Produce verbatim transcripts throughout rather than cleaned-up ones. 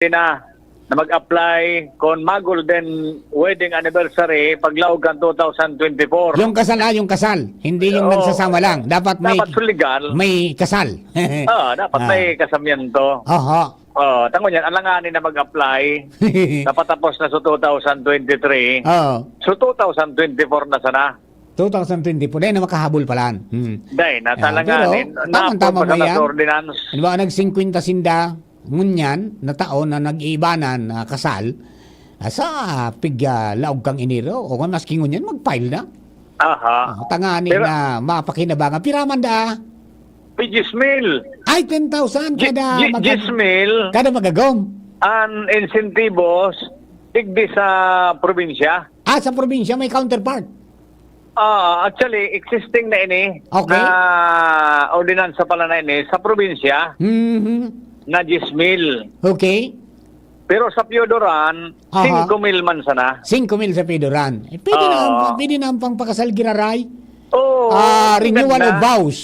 na, na mag-apply kung ma-golden wedding anniversary paglaog kan two thousand twenty-four. Yung kasal, ah, yung kasal. Hindi yung Oo. nagsasama lang. Dapat may, Dapat legal. may kasal. Oo, dapat Ah. may kasamiento. Aha. Oo, tango niyan, alanganin na mag-apply. Napatapos na sa two thousand twenty-three. Oo. So, two thousand twenty-four na sana. Two thousand twenty-four. Dahil na makahabol pala. Hmm. Dahil na Ah, talanganin. pero, tamang-tama Napon pa mo sana yan. sa ordinance. Halimbawa, nag-singkwenta sinda, ngunyan, na taon na nag-iibanan na kasal, ah, sa pig, ah, laog kang Enero, o kung maski ngunyan, mag-file na. Aha. Ah, tanganing Pero na mapakinabangan. Piraman da? Pi diyes mil. Ay, ten thousand Di-, kada di-, magag-, diyes mil. kada magagom. An insentivos, digdi sa probinsya. Ah, sa probinsya may counterpart? Ah, actually, existing na ini, Okay. na ordinansa pala na ini sa probinsya Mhm. na diyes mil. Okay. Pero sa Piodoran, Aha. singko mil man sana. Singko mil sa Piodoran. Eh, pwede na ang, Oo. pwede na ang pangpakasal giraray. Oo, Ah, renewal maganda. of vows.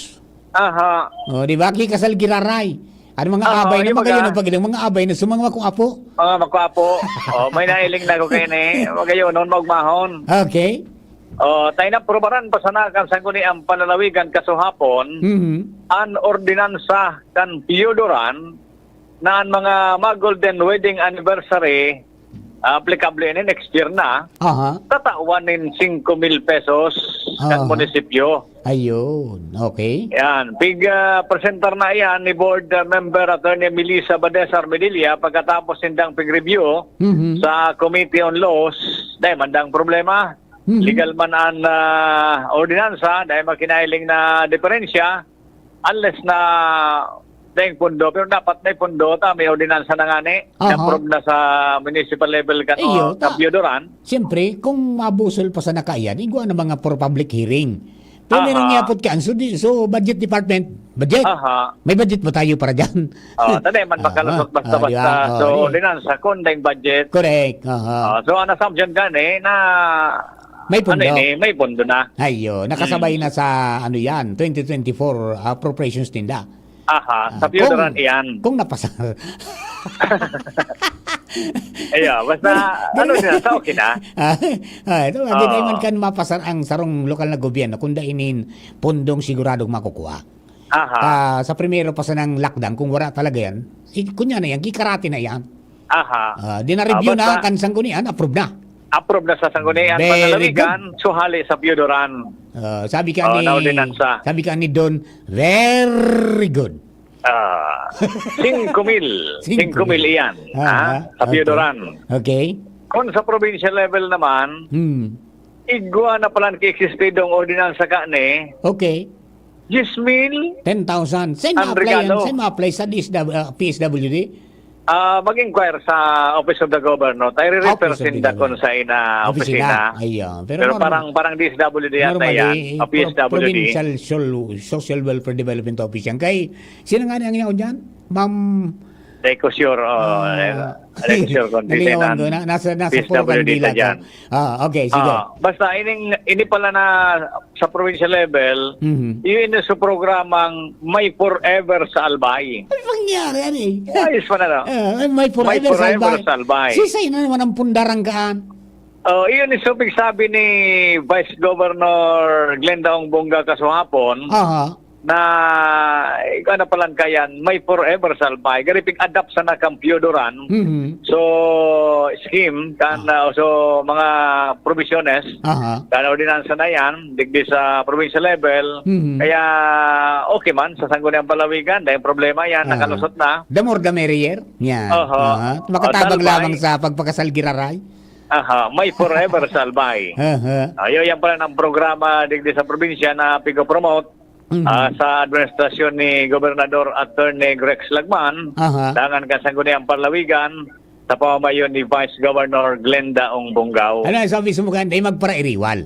Aha. Oh, di ba? Kikasal giraray. Ano mga Aha, abay na yung magayon mga ang pag-ilang, mga abay na sumang makuapo. Mga makuapo. Oh, may nailing na ako kayo ni. Magayon, noon maugmahon. Okay. Oh, tayo na, prubaran pa sana kan sangguniang panlalawigan kasuhapon, Mhm. an ordinansa kan Piodoran na an mga ma-golden wedding anniversary, ah, aplikable ini next year na, Aha. tatawan nin singko mil pesos kan Aha. munisipyo. Ayun, okay. Yan, pig, ah, presentar na yan ni Board, ah, Member Attorney Melissa Badesar Medilla pagkatapos nindang pig-review Mhm. sa Committee on Laws. Dahil man dang problema, Mhm. legal man an, ah, ordinansa, dahil makinailing na diferensya, unless na daing pondo, pero dapat may pondo ta, may ordinansa na nga ni, Aha. na-approve na sa municipal level kan, Iyo, oh, ta-, Kapyodoran. Siyempre, kung mabusol pa sa nakaiyan, igwa na mga for public hearing. Pero may Aha. nangyapot kan, so, di, so, budget department, budget. Aha. May budget ba tayo para dyan? Oh, tadi man Ah, makalusot ah, basta-basta. ah, di ba? So, Oh, di. ordinansa, kun daing budget. Correct. Aha. Ah, so, an assumption gani na May ano pondo. ini, may pondo na. Ayo, nakasabay Hmm. na sa, ano yan, twenty twenty-four appropriations ninda. Aha, Ah, sa Piodoran kung, iyan. kung napasar. Ayo, basta, Ganun, ano ganun. na, sa okay na. Ah, ah, ito, hindi Oo. naman kan mapasar ang sarong lokal na gobyerno, kung da inin pondong siguradong makukuha. Aha. Ah, sa primero pa sanang lockdown, kung wala talaga yan, i-, kunya na yan, kikarate na yan. Aha. Ah, di na Ah, review na, basta kan sanggunian, approve na. Approve na sa sanggunian, Very panlalawigan, good. suhali sa Piodoran. Ah, sabi ka Oh, ni, na ordinansa. sabi ka ni Don, "Very good." Ah, singko mil. Singko mil Singko mil. iyan, Aha, ha? Sa okay. Piodoran. Okay. Kung sa provincial level naman, Hmm. igwa na palan ki-existe dong ordinansa ka ni Okay. diyes mil Ten thousand. Saan ang ma-apply yan? regalo. Saan ma-apply? Sa D S W, ah, P S W D? Ah, mag-inquire sa Office of the Governor. Tayo re-refer Office of the sinda Governor. kun sa ina Opisina. opisina. Ayan. Pero Pero normal-, parang, parang D S W D yata normally, yan. O pro-, P S W D. Provincial Sol-, Social Welfare Development Office yan. Kay, sino nga ang yaon dyan? Ma'am Di ko sure, oh, Ah, eh, di ko sure kung ano sino yun, ang na-, nasa, nasa P S W D Purok Candila ta to. dyan. Ah, okay, sige. Ah, basta ining, ini pala na sa provincial level, Mhm. yun yung sa programang May Forever sa Albay. Ano nangyari, ano eh? Ayos pa na, no? Ah, ay, May Forever May sa Forever Albay. sa Albay. Sisay na naman ang pundaranggaan? Oh, iyon yung sa pigsabi ni Vice Governor Glenda Ong Bongga kasuhapon. Aha. na, eh, ano palan kayan, May Forever sa Albay. Gari pig-adapt sana kan Piodoran. Mhm. So, scheme, kan, Ah. ah, so, mga provisiones, Aha. kan ordinansa na yan, digdi sa provincial level. Mhm. Kaya, okay man, sa Sangguniang Palawigan, dahil problema yan, Ah. nakalusot na. The more the merrier. Yan. Oho. Aha. O, Makatabang sa Albay. lamang sa pagpakasal giraray. Aha, May Forever sa Albay. Aha. Ayo, yan pala ang programa digdi sa probinsya na pigo-promote Mhm. ah, sa administrasyon ni Gobernador Attorney Rex Lagman, Aha. dangan kan Sangguniang Palawigan, sa pamamayo ni Vice Governor Glenda Ong Bongao. Ano ang sabi sa mukha? Hindi magparairiwal.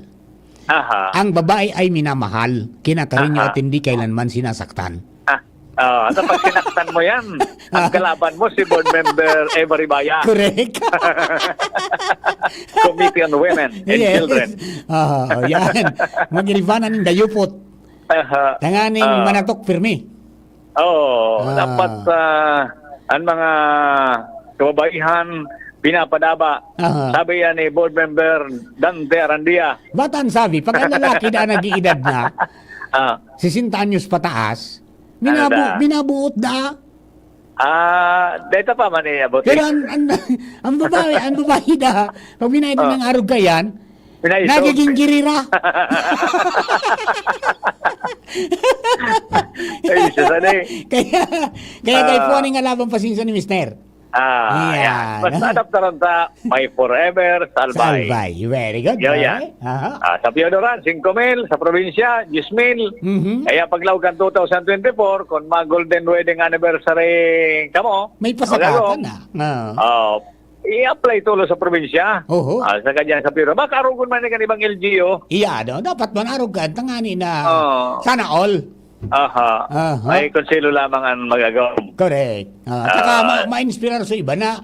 Aha. Ang babae ay minamahal, kinakarinyo Aha. at hindi kailanman sinasaktan. Ah, ah, ano pag sinaktan mo yan? Ang kalaban mo si Board Member Eva Ribaya. Correct. Committee on Women and Yes. Children. Ah, oh, yan. Magiribanan ng dayupot. Aha. Tanganing Ah. manatok pirmi. Oo, Ah. dapat, ah, ang mga kababaihan, pinapadaba. Aha. Sabi yan ni Board Member Dante Arandia. Ba't ang sabi, pag ang lalaki na nag-iidad na, Ah, sesenta anyos pataas, Ano binabu-, da? binabuot da. Ah, data pa man eh, abot Pero eh. ang, ang, ang babae, ang babae da, pag binahay Ah. ng arog ka yan, Pinaiso. nagiging girira. Ay, isa sana eh. Kaya, kaya kay Ah. Puan nga labang pasinsa ni Mister. Ah, Ayan. yan. Basta adaptaran ta, may forever, salbay. Salbay. Very good, Yo, pare. yan. Aha. Ah, sa Piodoran, singko mil, sa probinsya, diyes mil. Mhm. Kaya paglaog kan two thousand twenty-four, kung mag-golden wedding anniversary kamo, May pasakatan magagaw. na. Ah. Oh, i-apply tulo sa probinsya. Oho. Ah, sa kanya sa Piodoran. Baka arugon man ni kan ibang L G U. Iya, no? Dapat man arog ka, tangani na. Oh. Sana all. Aha. Aha. May konselo lamang ang magagawa. Correct. Ah, tsaka Ah. ma-, ma-inspirar sa iba na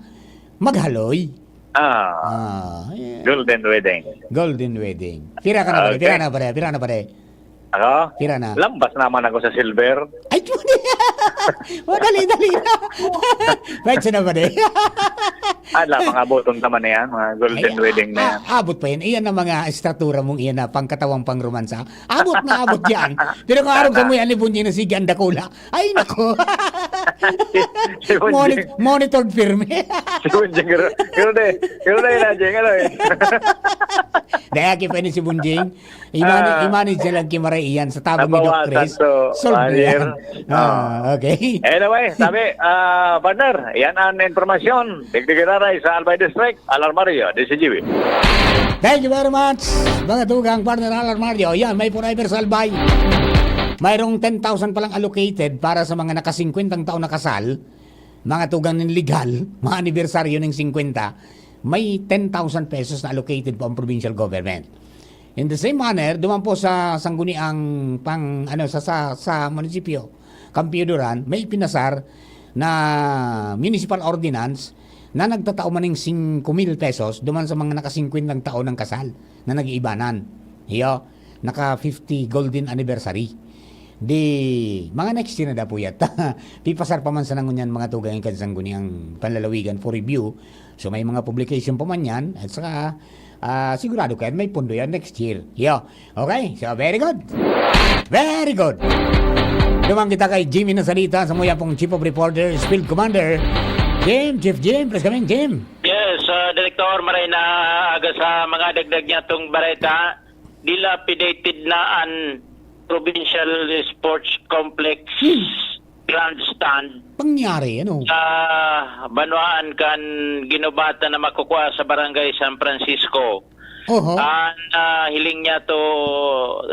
maghaloy. Ah. Ah, yeah. Golden wedding. Golden wedding. Pira ka na, pare? Okay. Pira na, pare? Pira na, pare? Ako? Pira na? Lambas naman ako sa silver. Ay, madali, dali na. Pwede na, pare? Ala, mga aboton naman na yan, mga golden Ay, wedding na a-, yan. a-, abot pa yan. Iyan ang mga estatura mong iyan na pangkatawang pangromansa. Abot na abot yan. Pero kung arog sa mo yan, ni Bunjing na sige, ang dakula. Ay, nako. Si Bunjing. Moni-, monitored firme. Si Bunjing, pero, pero de, pero de, na, Jing, ano eh. Dahil aki pa ni si Bunjing, i-manage, Ah. i-manage na lang ki Maray iyan sa tabang ni Doc Nabawasan Chris. to, Solve na Mayor. yan. Ah, Ah. okay. Anyway, sabi, ah, partner, yan ang informasyon. Digdigiraray sa Albay District. Alarmario, D C G B. Thank you very much, mga tugang partner Alarmario. Yan, may forever salbay. Mayroong ten thousand palang allocated para sa mga naka-singkwentang taon na kasal, mga tugang nin legal, mga anibersaryo ning singkwenta, may ten thousand pesos na allocated po ang provincial government. In the same manner, duman po sa sangguniang pang, ano, sa, sa, sa munisipyo, Campioduran, may ipinasar na municipal ordinance na nagtatao man ning singko mil pesos duman sa mga naka-singkwentang taon ng kasal na nag-iibanan. Iyo, naka fifty golden anniversary. Di, mga next year na daw po yata. Pipasar pa man sa nangunyan mga tugang kan sangguniang panlalawigan for review. So, may mga publication pa man yan. At saka, ah, sigurado ka yan, may pondo yan next year. Iyo. Okay, so very good. Very good. Duman kita kay Jimmy Nasalita, sa muya pong Chief of Reporters, Field Commander. Jim, Chief Jim, please come in, Jim. Yes, ah, Director, maray na aga sa mga dagdag niya tong bareta. Dilapidated na an Provincial Sports Complex Hmm. Grandstand Pangyari, ano? sa banwaan kan Ginubatan na makukua sa Barangay San Francisco. Oho. An, ah, hiling niya to,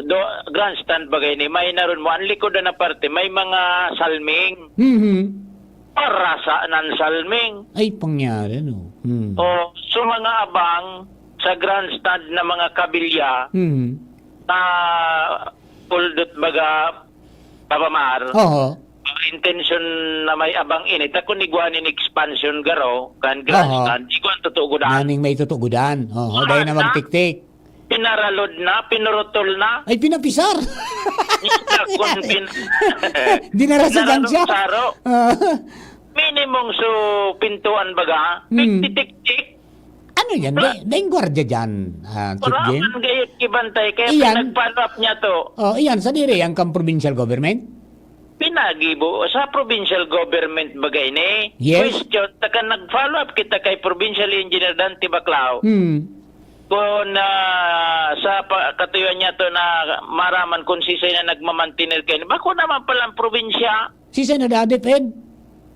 do, grandstand bagay ni, may naron mo, ang likod na parte, may mga salming. Mhm. Parasa nan salming. Ay, pangyari, no? Hmm. O, so mga abang sa grandstand na mga kabilya, Mhm. na puldot baga, Papa Mar, Oho. ang intensyon na may abang ini, ta kun igwa nin expansion garo, kan Oho. grandstand, igwa ang tutugudan. Naning may tutugudan. Oho, dahil na Aha. magtiktik. Pinaralod na, pinurutol na. Ay, pinapisar. Kun pin- Dinara sa Pinaralod gansya. saro. Ah. Minimong so pintuan baga, Hmm. tiktik-tiktik. Ano yan? Wala. May, may gwardiya dyan, ah, Chief Wala Jim? man gayot kibantay, kaya Iyan. pinag-follow up niya to. Oh, iyan, sa diri, ang kang provincial government? Pinagibo sa provincial government bagay ni. Yes. Question, taka nag-follow up kita kay Provincial Engineer Dante Baclao. Hmm. Kung, ah, sa pa-, katuyuan niya to na maraman kung sisay na nagmamantener kayo. Bako naman palang probinsya. Sisay na dati, Fed?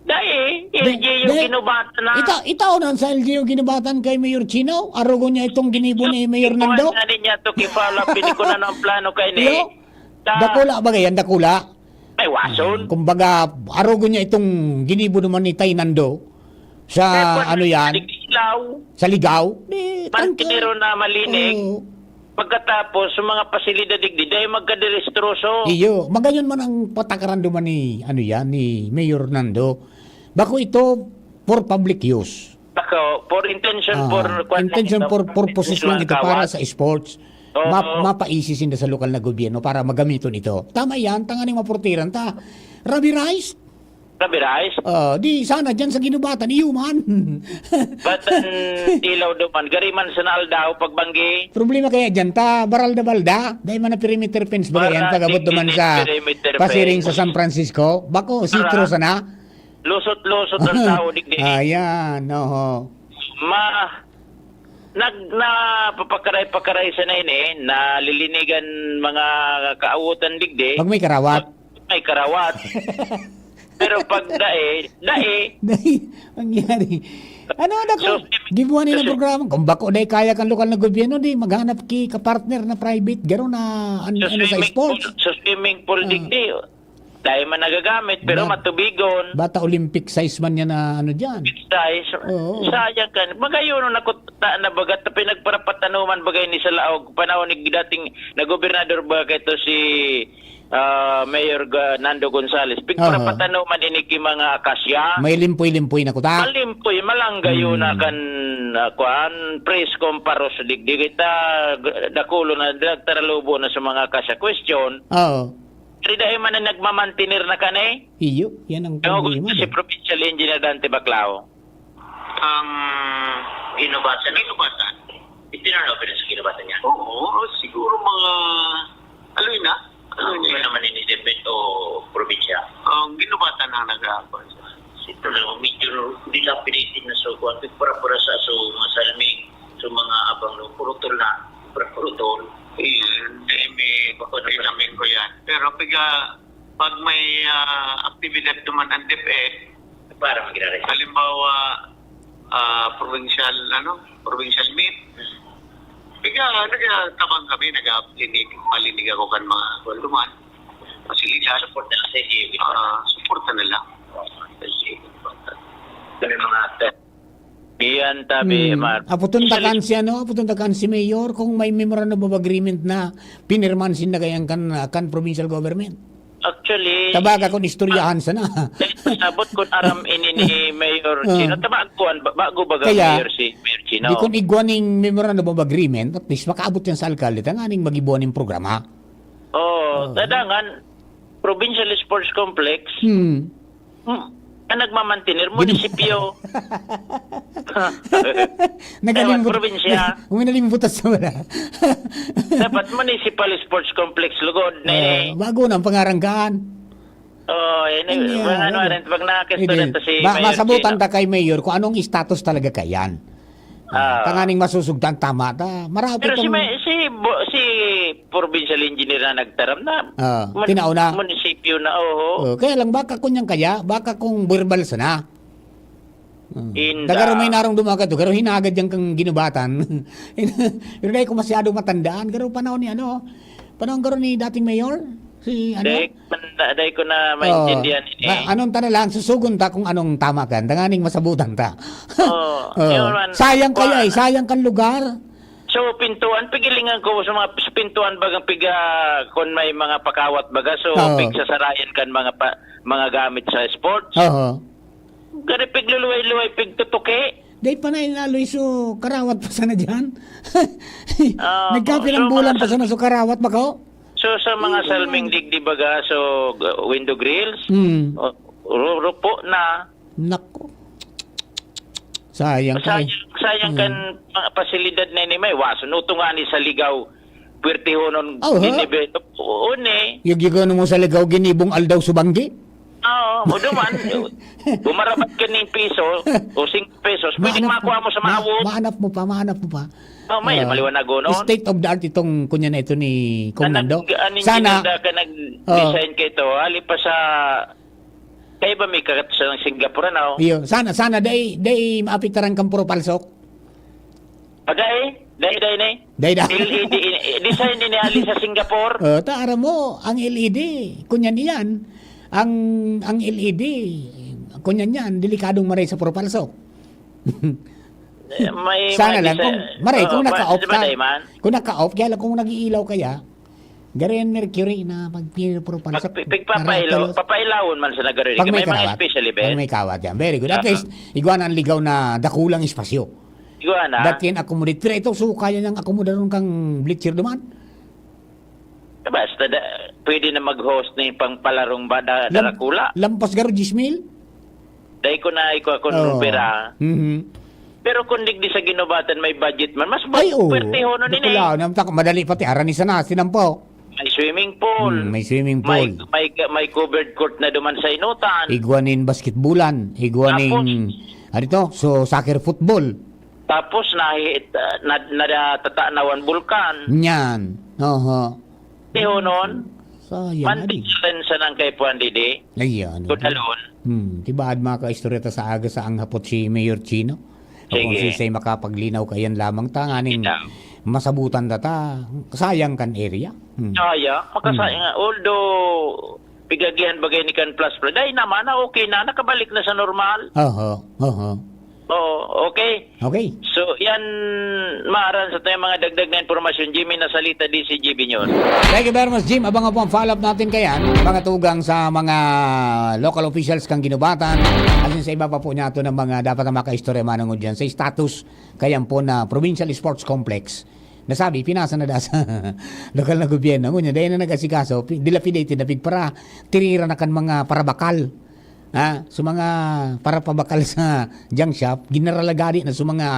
Dai, Dai, L G U dai. Ginubatan na. Ita-, itaw na sa L G U Ginubatan kay Mayor Chino. Arugon niya itong ginibo ni Mayor Ikuan Nando. na niya to, kifala, pinikunan ang plano kay ni. Iyo. Ta- Dakula ba yan? Dakula? Ay, wason. Kumbaga, arugon niya itong ginibo naman ni Tay Nando sa, Kaya kung ano yan? Ilaw. Sa Ligaw? Di, Mantinero tangka. na malinig. Oo. Pagkatapos, sa mga pasilidad digdi, dahil magkaderestroso. Iyo, magayon man ang patakaran duman ni, ano yan, ni Mayor Nando. Bako ito for public use. Bako, for intention, Ah, for, kwan lang intention ito, for purposes lang ito para kawat. sa sports. Oo. Map-, mapaisi sinda sa lokal na gobyerno para magamiton ito. Tama yan, tanganing mapurtiran ta. Rubberized? Rabirais. Oh, di sana dyan sa Ginubatan, iyo man. Batan tilaw duman. Gari man sa naaldaw, pagbanggi. Problema kaya dyan, ta, baralda-balda. Dahil man na perimeter fence ba yan, Para pag-abot duman sa perimeter pasiring fence. Sa San Francisco. Bako, sitro Para- sana. Lusot-lusot ang tao, digdi. Ayan, oho. Ma, nag, napapakaray-pakaray sana ini, nalilinigan mga kaawotan, digdi. Pag may karawat. May karawat. Pero pag dae, dae, Dahil, nangyari. Ano na ko? So, Gibuhan nila so, programa. Kung bako dahil kaya kang lokal na gobyerno, di maghanap ki kapartner na private. Garo na, an, sa ano sa swimming pool, sports. sa swimming pool, Ah. digdi. Dahil man nagagamit, pero Ba- matubigon. Bata Olympic size man yan na ano dyan. Size. Oo. Sayang kan. Magayon na kut-, ta, na bagat na pinagparapatanuman bagay ni sa laog. Panahon ni dating na gobernador ba ito si ah, Mayor Ga-, Nando Gonzales. Aha. Pigparapatanuman ini ki mga akasya. May limpoy-limpoy na kuta. Malimpoy, malanggayo Hmm. na kan, ah, kuan, presko ang paros digdi. Kita, g-, dakulo na, nagtaralubo na sa mga akasya. Question, Oo. Rida man na nagmamantener na kan eh? Iyo, yan ang Ang problema. si Di. Provincial Engineer Dante Baclao. Ang Ginubatan. Ginubatan. Itinarap na sa Ginubatan niya. Oo, siguro mga, aloy na. Aloy na Ano yan. Naman ini depende o probinsya? Ang Ginubatan ang nag-aabang. Ito na, medyo dilapidated na so, kung para-para sa so, mga salming, so mga abang, no, purutol na, purutol. Iyon, eh, may Bako na namin ko yan. Pero piga, pag may ah, aktibidad naman ang DepEd, Para magiraray. Halimbawa, ah, provincial, ano, provincial meet. Kaya, nagtabang kami, nag-linig, malinig ako kan mga kwan duman. Pasilidad. Support na lang sa iyo. Ah, support na lang. Kasi, kami mga Iyan tabi, Hmm. Mar. Aputon ta Usually, kan si ano, aputon ta kan si Mayor kung may memorandum of agreement na pinirman sinda kayang kan, kan provincial government. Actually, Tabaga kung istoryahan sana. Sabot kun aram ini ni Mayor Ah. Chino. Tama, kuwan, ba- bago baga Kaya, Mayor si Mayor Chino. Di kun igwa ning memorandum of agreement, at least makaabot yan sa alkalde, tanganing magibuan ning programa. Oh, tadangan, Provincial Sports Complex. Hmm. Hmm. Ang nagmamantener, munisipyo. Nagalimot. Ewan, probinsya. Uminalimbutas na wala. Dapat Municipal Sports Complex, lugod na Ah, eh. Bago na ang pangaranggaan. Oh, eh, Ano yan? pag ano, Ano? rin, pag nakakastorya Hindi. to si Ba, Mayor masabutan Chino. Ta kay Mayor kung anong status talaga kayan. Ah. Tanganing masusugtan, tama ta. Marami Pero si, itong may, si, bo, si provincial engineer na nagtaram na Ah, mun- tinaw na. Munisipyo na, oho. Oh, kaya lang baka kunyan kaya, baka kung verbal sana. Hmm. Inda. Dagaro may narong dumagat to, garo hinagad yan kang Ginubatan. Pero dahil ko masyado matandaan, garo panahon ni ano, panahon garo ni dating mayor, si ano? Dahil, dahil ko na Oh, maintindihan ini. ah, anong ta na lang, susugon ta kung anong tama kan, tanganing masabutan ta. Oh, Oh. yun man. Sayang kaya eh, Kuwan. Sayang kan lugar. So, pintuan, pigilingan ko sa mga sa pintuan bagang piga, kung may mga pakawat baga, so, Oo. pigsasarayan kan mga pa, mga gamit sa sports. Oo. Gari pigluluway-luway, pigtutuki. Dahil pa na inaloy so karawat pa sana dyan. Ah, Nagkapilang so, bulan mga pa sana so karawat, bako? So, sa mga Hindi salming yan. Digdi baga, so, g- window grills, Hmm. o, ru- rupo na. Nako. Sayang ka eh. Sayang, sayang Hmm. kan mga pasilidad na ini may waso. Nuto nga ni sa ligaw, pwertihonon, Oh, ha? dinibe-, oo, ni. Yugyugan mo sa ligaw, ginibong aldaw subanggi. Oo, mo duman. Bumarabat ka ning piso o sing pesos, pwedeng Maanap makuha mo sa ma- maawot. Maanap mo pa, maanap mo pa. Oh, may Ah, maliwanag, no? State of the art itong kunya na ito ni Kong Ang Nando. nag-, ang Sana, engineer ka nag-design ka ito, hali pa sa, kaya ba may kakat sa Singapore, ano? Iyo, sana, sana, dai, dai maapektaran kang puro palsok. Pagay, dai, dai, ni. Dai, dai. L E D, eh, design ni hali sa Singapore. Oh, ta, aram mo, ang L E D, kunyan iyan, ang, ang L E D, kunyan yan, delikadong maray sa puro palsok. Eh, may Sana mga lang, design- kung, maray, Oo, kung ba- naka-off di ba, ka, Dayman? Kung naka-off, kaya lang kung nag-iilaw kaya, garo yan mercury na pag puro palsok. Pag, pag, papailaw, Miraculous. Papailawon man sa nagari. Pag may May mga karawat. special event. Pag may kawat yan. Very good. At Ah. Least, igwa na ang ligaw na dakulang espasyo. Igwa na. That can accommodate. Pero ito, so, kaya niyang akomodaron kang bleacher duman? Basta, da, pwede na mag-host ni pang palarong ba da, Lam-, darakula. Lampas garo diyes mil? Dai ko na iko akong Oo. Opera. Mhm. Pero kung digdi sa Ginubatan may budget man, mas ba-, Ay, oo. Pwertehonon nini. Dakula, namtak, madali pati, arani sana, sinampo. May swimming pool. Hmm, may swimming May, pool. may, may covered court na duman sa inutan. Igwa nin basketbulan, igwa Tapos, nin, ano ito? So, soccer football. Tapos, nahi-, na, natatanawan bulkan. Yan. Oho. Tihonon. Sayang, Mantik adi. Rin sa nang kay Puan Didi. Ayan, Kudalon. Hmm, tibaad mga kaistorya ta sa aga sa ang hapot si Mayor Chino. O kung Sige. sisay makapaglinaw kayan lamang ta, nganing Ikaw. masabutan ta ta, sayang kan area. Hmm. Kaya, makasayang Hmm. nga. Although, pigagihan bagay ni kan plus plus. Dahil naman na okay na, nakabalik na sa normal. Oho, oho. Oo, okay. Okay. So, yan, maaran sa tayong mga dagdag na impormasyon. Jimmy Nasalita, D C G B News. Thank you very much, Jim. Abang po ang follow-up natin kayan. Mga tugang sa mga local officials kang Ginubatan. As in, sa iba pa po niya ito ng mga dapat na makaistorya manungod dyan sa status kayan po na Provincial Sports Complex. Nasabi, pinasa na da sa lokal na gobyerno. Ngunyan, dahil na nag-asikaso, pi-, dilapidated na pigpara, tinira na kan mga parabakal. Ha? So, mga parapabakal sa junk shop, ginaralagadi na sa mga,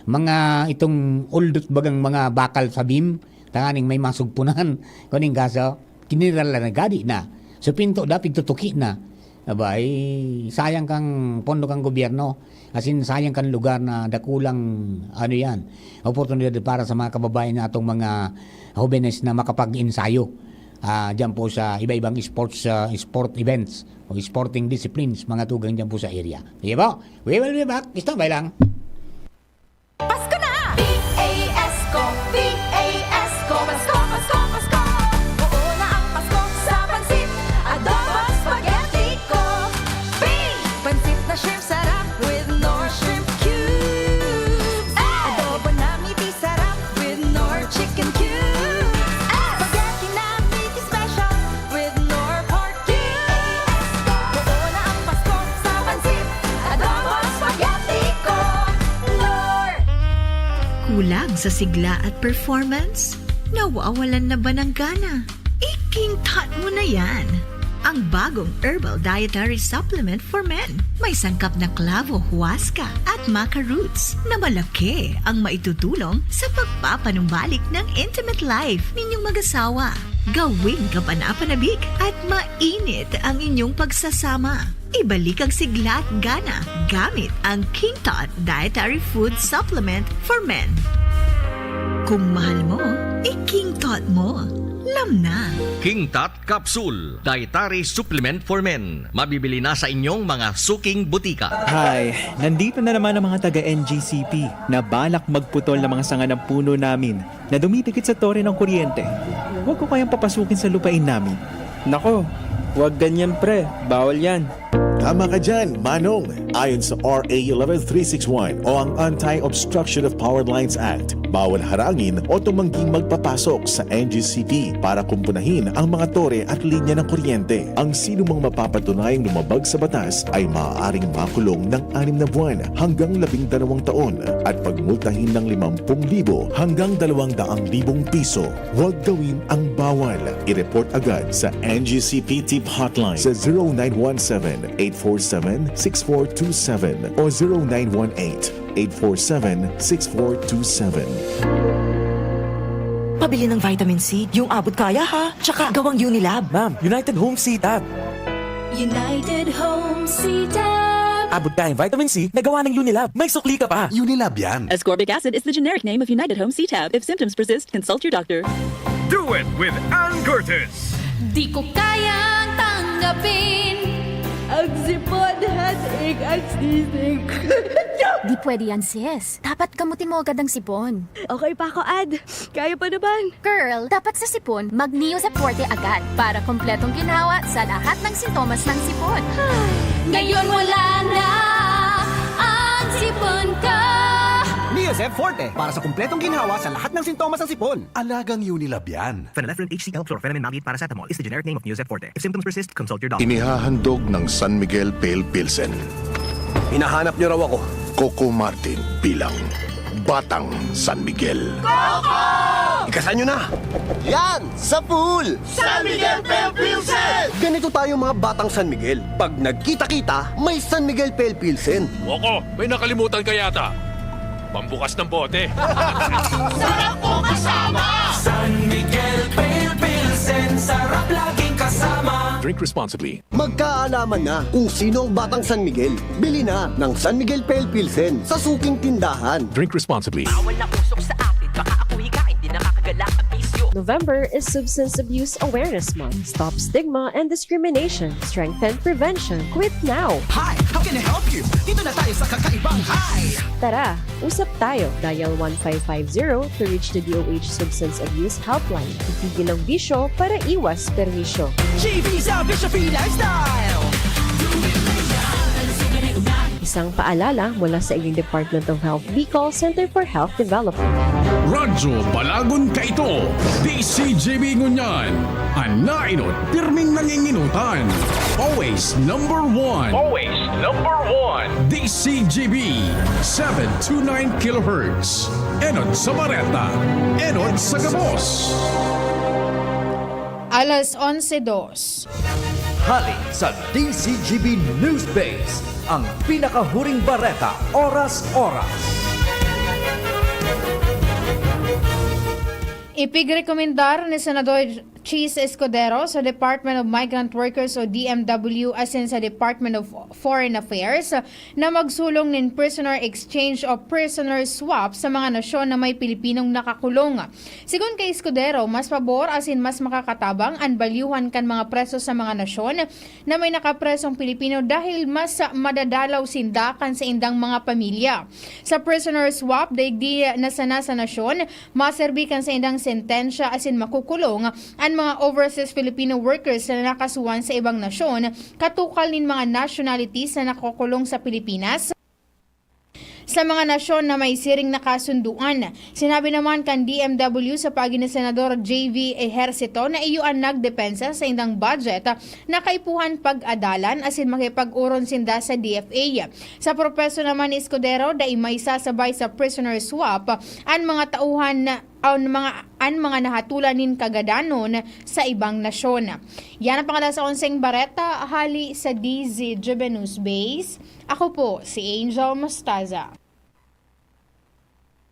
mga itong uldot bagang mga bakal sa beam, tanganing may masugpunan. Kuning gaso, kinirala na gadi na. So, pinto da, pigtutuki na. Aba, eh, sayang kang pondo kang gobyerno. As in, sayang kang lugar na dakulang, ano yan, oportunidad para sa mga kababayan na atong mga hobenes na makapag-ensayo. Ah, dyan po sa iba-ibang sports, ah, sport events o sporting disciplines, mga tugang dyan po sa area. Sige po, we will be back. Standby lang. Pasko na! P A S ko, P A S ko, Pasko, Pasko, Pasko. Oo na ang Pasko sa pansit, adobo, spaghetti ko. P! Pansit na shrimp sarap with Knorr shrimp cubes. A! Adobo na miti sarap with Knorr chicken cubes. A! Spaghetti na miti special with Knorr pork cubes. Buo na ang Pasko sa pansit, adobo, spaghetti ko. Knorr! Kulang sa sigla at performance? Nawawalan na ba ng gana? I-King Tot mo na yan! Ang bagong herbal dietary supplement for men. May sangkap na clavo, huasca at maca roots na malaki ang maitutulong sa pagpapanumbalik ng intimate life ninyong mag-asawa. Gawing kapanapanabik at mainit ang inyong pagsasama. Ibalik ang sigla at gana gamit ang King Tot Dietary Food Supplement for Men. Kung mahal mo, i-King Tot mo. Lam na! King Tot Capsule, Dietary Supplement for Men. Mabibili na sa inyong mga suking butika. Hi! Nandito na naman ang mga taga N G C P na balak magputol ng mga sanga ng puno namin na dumidikit sa tore ng kuryente. Huwag ko kayang papasukin sa lupain namin. Nako, huwag ganyan, pre. Bawal yan. Tama ka dyan, Manong. Ayon sa R A eleven three six one o ang Anti-Obstruction of Power Lines Act, bawal harangin o tumangging magpapasok sa N G C P para kumpunahin ang mga tore at linya ng kuryente. Ang sinumang mapapatunayang lumabag sa batas ay maaaring makulong ng anim na buwan hanggang labing dalawang taon at pagmultahin ng limang pung libo hanggang dalawang daang libong piso. Huwag gawin ang bawal. I-report agad sa N G C P Tip Hotline sa zero nine one seven, eight four seven, six four two seven o zero nine one eight, eight four seven, six four two seven. Pabili ng vitamin C, yung abot kaya ha, tsaka gawang Unilab. Ma'am, United Home C-Tab. United Home C-Tab. Abot kayang vitamin C na gawa ng Unilab. May sukli ka pa. Unilab yan. Ascorbic acid is the generic name of United Home C-Tab. If symptoms persist, consult your doctor. Do it with Ann Curtis. Di ko kayang tanggapin ang sipon, headache, at sneezing. Di pwede yan, sis. Dapat gamutin mo agad ang sipon. Okay pa ako, Ad. Kaya pa naman. Girl, dapat sa sipon, mag-Neozep Forte agad para kompletong ginhawa sa lahat ng sintomas ng sipon. Ngayon wala na ang sipon ko. Neozep Forte, para sa kompletong ginhawa sa lahat ng sintomas ng sipon. Alagang Unilab yan. Phenylephrine H C L, chlorphenamine maleate, paracetamol is the generic name of Neozep Forte. If symptoms persist, consult your doctor. Inihahandog ng San Miguel Pale Pilsen. Hinahanap niyo raw ako. Coco Martin bilang Batang San Miguel. Coco! Ikasan nyo na! Yan! Sa pool! San Miguel Pale Pilsen! Ganito tayo mga batang San Miguel. Pag nagkita-kita, may San Miguel Pale Pilsen. Woko, may nakalimutan ka yata. Pambukas ng bote. Sarap ko kasama! San Miguel Pale Pilsen, sarap laging kasama. Drink responsibly. Magkaalaman na kung sino ang batang San Miguel. Bili na ng San Miguel Pale Pilsen sa suking tindahan. Drink responsibly. Bawal na usok sa atin, baka ako hikain, di nakakagala ang bisyo. November is Substance Abuse Awareness Month. Stop stigma and discrimination. Strengthen prevention. Quit now! Hi! How can I help you? Dito na tayo sa kakaibang high! Tara, usap tayo. Dial one five five zero to reach the D O H Substance Abuse Helpline. Itigil ang bisyo para iwas perwisyo. G V sa Bisyo Free Lifestyle! Isang paalala mula sa Iging Department of Health Bicol Center for Health Development. Radyo Balagon Kaito, D C G B ngunyan. An nainot, pirming nanginginutan. Always number one. Always number one. D C G B, seven two nine kilohertz. Enot sa bareta, enot sa gabos. Alas onse dos. Hali sa D C G B News Base, ang pinakahuring bareta, oras-oras. Ipigrekomendar ni Senador Chiz Escudero sa Department of Migrant Workers o D M W asin sa Department of Foreign Affairs na magsulong nin prisoner exchange o prisoner swap sa mga nasyon na may Pilipinong nakakulong. Sigon kay Escudero, mas pabor asin mas makakatabang an balyuhan kan mga preso sa mga nasyon na may nakapresong Pilipino dahil mas madadalaw sinda kan saindang mga pamilya. Sa prisoner swap, digdi na sana sa nasyon, maserbi kan saindang sentensya asin makukulong an mga overseas Filipino workers na nakasuhan sa ibang nasyon, katukal nin mga nationalities na nakukulong sa Pilipinas. Sa mga nasyon na may siring na kasunduan. Sinabi naman kan D M W sa paagi ni Senador J V Ejercito na iyo an nagdepensa sa indang budget na kaipuhan pag-adalan asin makipag-oron sinda sa D F A. Sa propeso naman ni Escudero, dai maisasabay sa prisoner swap an mga tauhan na, an mga, an mga nahatulan nin kagadanon sa ibang nasyon. Yan ang pangalasaonseng bareta hali sa D Z Juvenus Base. Ako po si Angel Mostaza.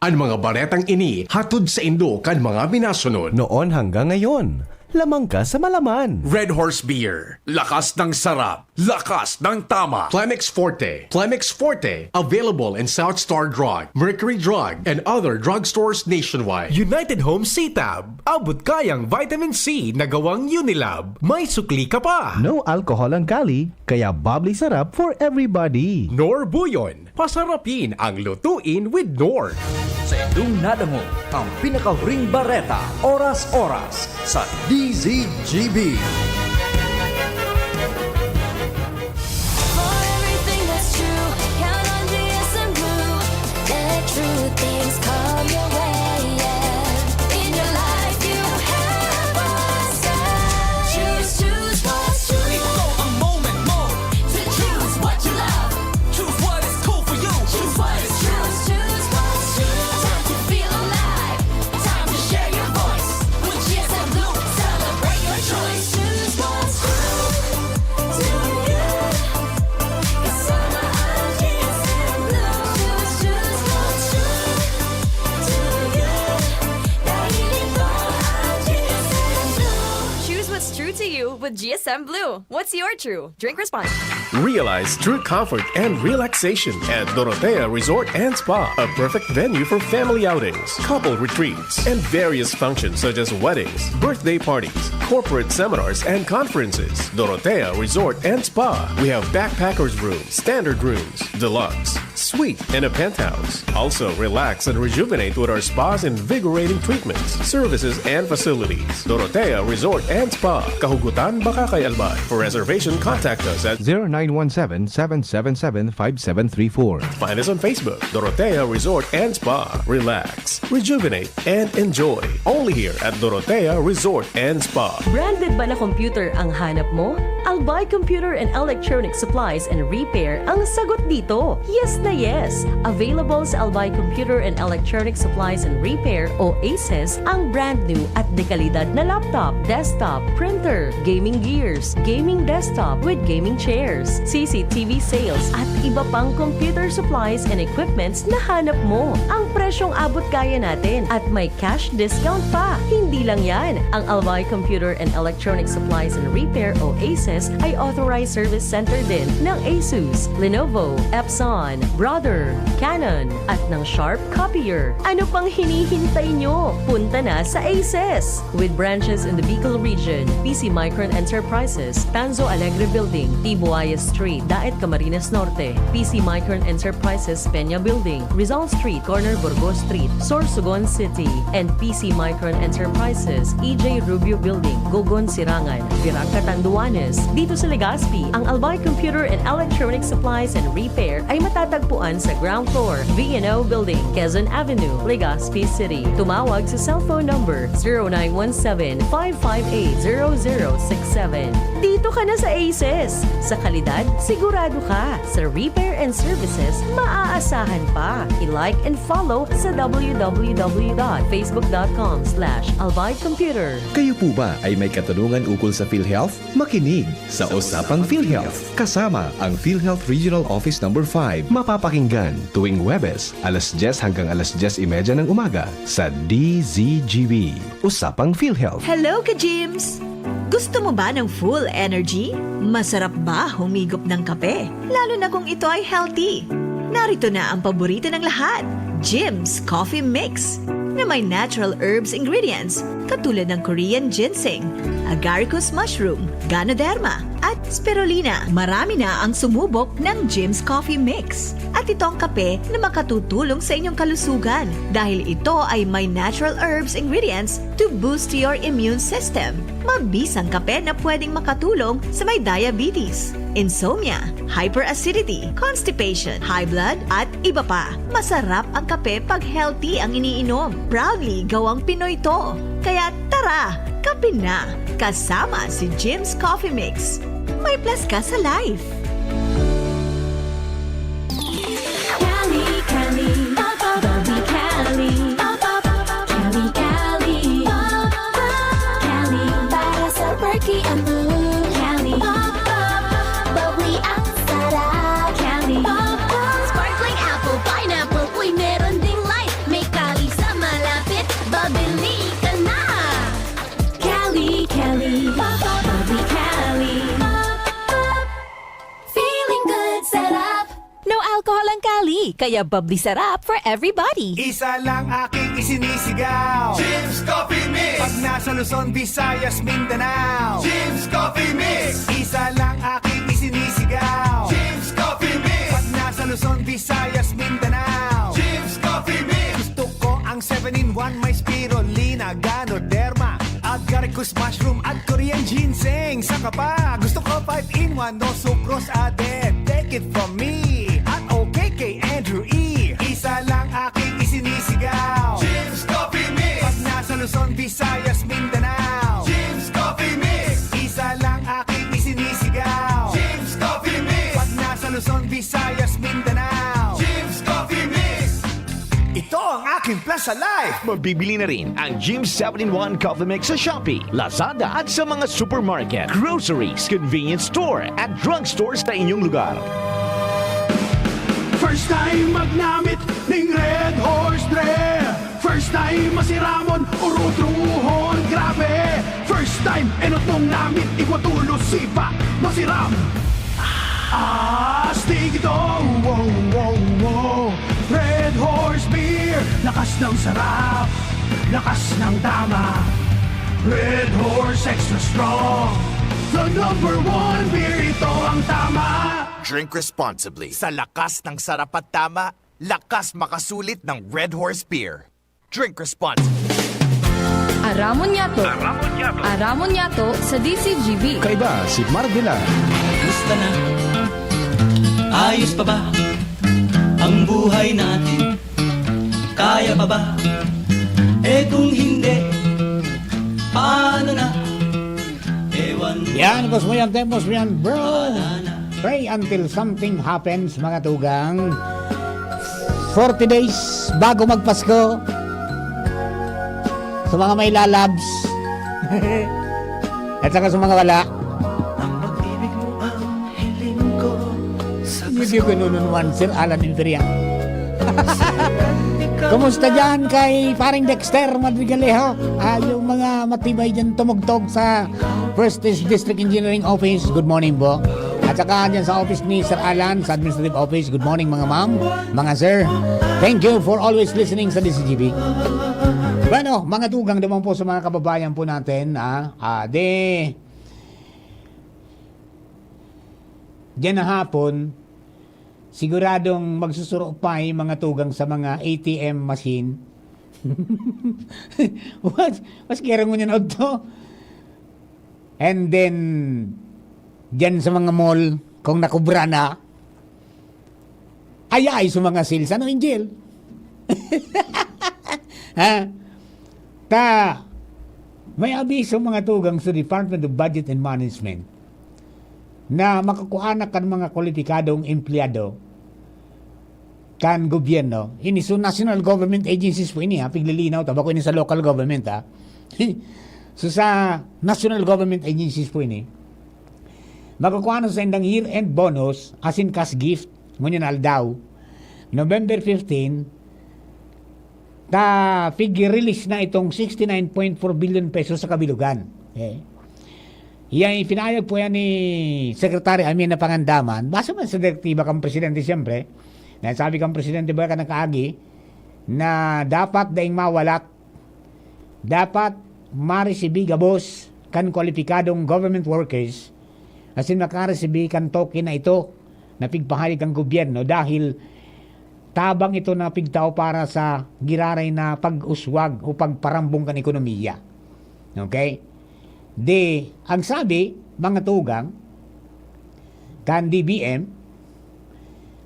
An mga baretang ini hatod saindo kan mga minasunod. Noon hanggang ngayon, lamang ka sa malaman. Red Horse Beer. Lakas ng sarap. Lakas ng tama. Clemix Forte. Clemix Forte. Available in South Star Drug, Mercury Drug, and other drugstores nationwide. United Home C-Tab. Abot kayang vitamin C na gawang Unilab. May sukli ka pa. No alcohol ang Kali, kaya bubbly sarap for everybody. Norbuyon. Pasarapin ang lutuin with Knorr. Sa indong nadangog ang pinakahuring bareta, oras-oras sa D Z G B. For everything that's true, count on G S M Blue. Let true things come your way, yeah. In your life, you have a say. Choose, choose what's true. Ito ang moment mo to choose what you love. Choose what is cool for you. Choose what is true. Choose, choose what's true. Time to feel alive. Time to share your voice. With G S M Blue, celebrate your choice. Choose what's true to you. Kasama ang G S M Blue. Choose, choose what's true to you. Dahil ito ang G S M Blue. Choose what's true to you with G S M Blue. What's your true? Drink responsibly. Realize true comfort and relaxation at Dorotea Resort and Spa, a perfect venue for family outings, couple retreats, and various functions such as weddings, birthday parties, corporate seminars, and conferences. Dorotea Resort and Spa. We have backpackers room, standard rooms, deluxe, suite, and a penthouse. Also, relax and rejuvenate with our spa's invigorating treatments, services, and facilities. Dorotea Resort and Spa. Kahugutan baka kay Albay. For reservation, contact us at zero nine one seven, seven seven seven, five seven three four. Find us on Facebook, Dorotea Resort and Spa. Relax, rejuvenate, and enjoy. Only here at Dorotea Resort and Spa. Branded ba na computer ang hanap mo? Albay Computer and Electronic Supplies and Repair ang sagot dito. Yes na Yes! Available sa Albay Computer and Electronic Supplies and Repair o ACES ang brand new at dekalidad na laptop, desktop, printer, gaming gears, gaming desktop with gaming chairs, C C T V sales at iba pang computer supplies and equipments na hanap mo. Ang presyong abot kaya natin at may cash discount pa. Hindi lang yan, ang Albay Computer and Electronic Supplies and Repair o ACES ay authorized service center din ng Asus, Lenovo, Epson, Brother, Canon, at ng Sharp Copier. Ano pang hinihintay nyo? Punta na sa ACES! With branches in the Bicol region, P C Micron Enterprises, Tanzo Alegre Building, Tibuayas Street, Daet, Camarines Norte, P C Micron Enterprises, Peña Building, Rizal Street, corner Burgos Street, Sorsogon City, and P C Micron Enterprises, E J Rubio Building, Gogon, Sirangan, Virac, Catanduanes. Dito sa Legazpi, ang Albay Computer and Electronic Supplies and Repair ay matatagpuan sa ground floor, V N O Building, Quezon Avenue, Legazpi City. Tumawag sa cellphone number zero nine one seven, five five eight, zero zero six seven. Dito ka na sa ACES! Sa kalidad, sigurado ka. Sa repair and services, maaasahan pa. I-like and follow sa w w w dot facebook dot com slash albay computer. Kayo po ba ay may katanungan ukol sa PhilHealth? Makinig sa Usapang PhilHealth kasama ang PhilHealth Regional Office Number five. Mapapakinggan tuwing Huwebes, alas dyes hanggang alas dyes y media ng umaga sa D Z G B. Usapang PhilHealth. Hello, ka-gyms! Gusto mo ba ng full energy? Masarap ba humigop ng kape? Lalo na kung ito ay healthy. Narito na ang paborito ng lahat, Jim's Coffee Mix, na may natural herbs ingredients katulad ng Korean ginseng, agaricus mushroom, ganoderma, at spirulina. Marami na ang sumubok ng Jim's Coffee Mix. At ito ang kape na makatutulong sa inyong kalusugan dahil ito ay may natural herbs ingredients to boost your immune system. Mabisang kape na pwedeng makatulong sa may diabetes, insomnia, hyperacidity, constipation, high blood, at iba pa. Masarap ang kape pag healthy ang iniinom. Proudly gawang Pinoy to. Kaya tara, kape na! Kasama si Jim's Coffee Mix. May plus ka sa life! Cali, Cali, pop, pop, bubbly Cali, pop, pop, Cali, Cali, pop, pop, Cali, para sa perky ang mood. Cali, pop, pop, bubbly ang sarap. Cali, pop, pop, sparkling apple, pineapple, uy, meron ding light. May Cali sa malapit, babili ka na. Cali, Cali, pop, pop, bubbly Cali, pop, pop. Feeling good, sarap. No alcohol ang Cali, kaya bubbly sarap for everybody. Isa lang aking isinisigaw. Jim's Coffee Mix. Pag nasa Luzon, Visayas, Mindanao. Jim's Coffee Mix. Isa lang aking isinisigaw. Jim's Coffee Mix. Pag nasa Luzon, Visayas, Mindanao. Jim's Coffee Mix. Gusto ko ang seven-in-one, may spirulina, ganoderma, agaricus mushroom at Korean ginseng. Saka pa, gusto ko five-in-one, no sucrose added. Take it from me at O K K Andrew E. Isa lang aking isinisigaw. Jim's Coffee Mix. Pag nasa Luzon, Visayas, Mindanao. Jim's Coffee Mix. Isa lang aking isinisigaw. Jim's Coffee Mix. Pag nasa Luzon, Visayas, Mindanao. Jim's Coffee Mix. Ito ang aking plan sa life. Mabibili na rin ang Jim seven-in-one Coffee Mix sa Shopee, Lazada at sa mga supermarket, groceries, convenience store at drugstore sa inyong lugar. First time magnamit ning Red Horse Dre. First time masiramon, urutrohon, grabe. First time enotong namit, igwa tulos sipa, masiram. Astig ito, wow, wow, wow. Red Horse Beer, lakas ng sarap, lakas ng tama. Red Horse Extra Strong, the number one beer, ito ang tama. Drink responsibly. Sa lakas ng sarap at tama, lakas makasulit ng Red Horse Beer. Drink responsibly. Aramon Yato. Aramon Yato. Aramon Yato sa D Z G B. Kaiba si Marvela. Kumusta na? Ayos pa ba ang buhay natin? Kaya pa ba? Eh, kung hindi, paano na? Ewan mo. Yan, gusto mo yan, tempos mo yan, bro. Wala na. Pray until something happens, mga tugang. Forty days bago magpasko. Sa mga may lalabs. At saka sa mga wala. Hindi ko naman, Sir Alan Imperial. Kumusta dyan kay Paring Dexter Madrigalejo? Ah, yung mga matibay dyan tumugtog sa First District Engineering Office, good morning po. At saka dyan sa office ni Sir Alan, sa administrative office, good morning, mga ma'am, mga sir. Thank you for always listening sa D C G B. Bueno, mga tugang naman po sa mga kababayan po natin, ah, ah, de, dyan na hapon, siguradong magsusurupay mga tugang sa mga A T M machine. What? Mas kira ngunyan auto? And then, dyan sa mga mall, kung nakubra na, ay, ay, sa mga sales, ano, Angel? Ha? Ta, may abiso mga tugang sa Department of Budget and Management na makakuha na kan mga kwalipikadong empleyado kan gobyerno. Ini so national government agencies po ini, ha, piglilinaw ta, bako ini sa local government, ha. So, sa national government agencies po ini, makukuha na sa indang year-end bonus, asin cash gift, ngunyan aldaw, November fifteen, ta pig-release na itong sixty nine point four billion pesos sa kabilugan. Okay? Yan, ipinahayag po yan ni Secretary Amin na Pangandaman. Base man sa direktiba kang presidente, siyempre, na sabi kang presidente ba ka nakaagi na dapat daing mawalat, dapat maresibi gabos kan kwalipikadong government workers asin makaresibi kan token na ito na pigpahayag kan gobyerno dahil tabang ito na pigtao para sa giraray na pag-uswag o pagparambong kan ekonomiya. Okay? Di, ang sabi, mga tugang, kan D B M,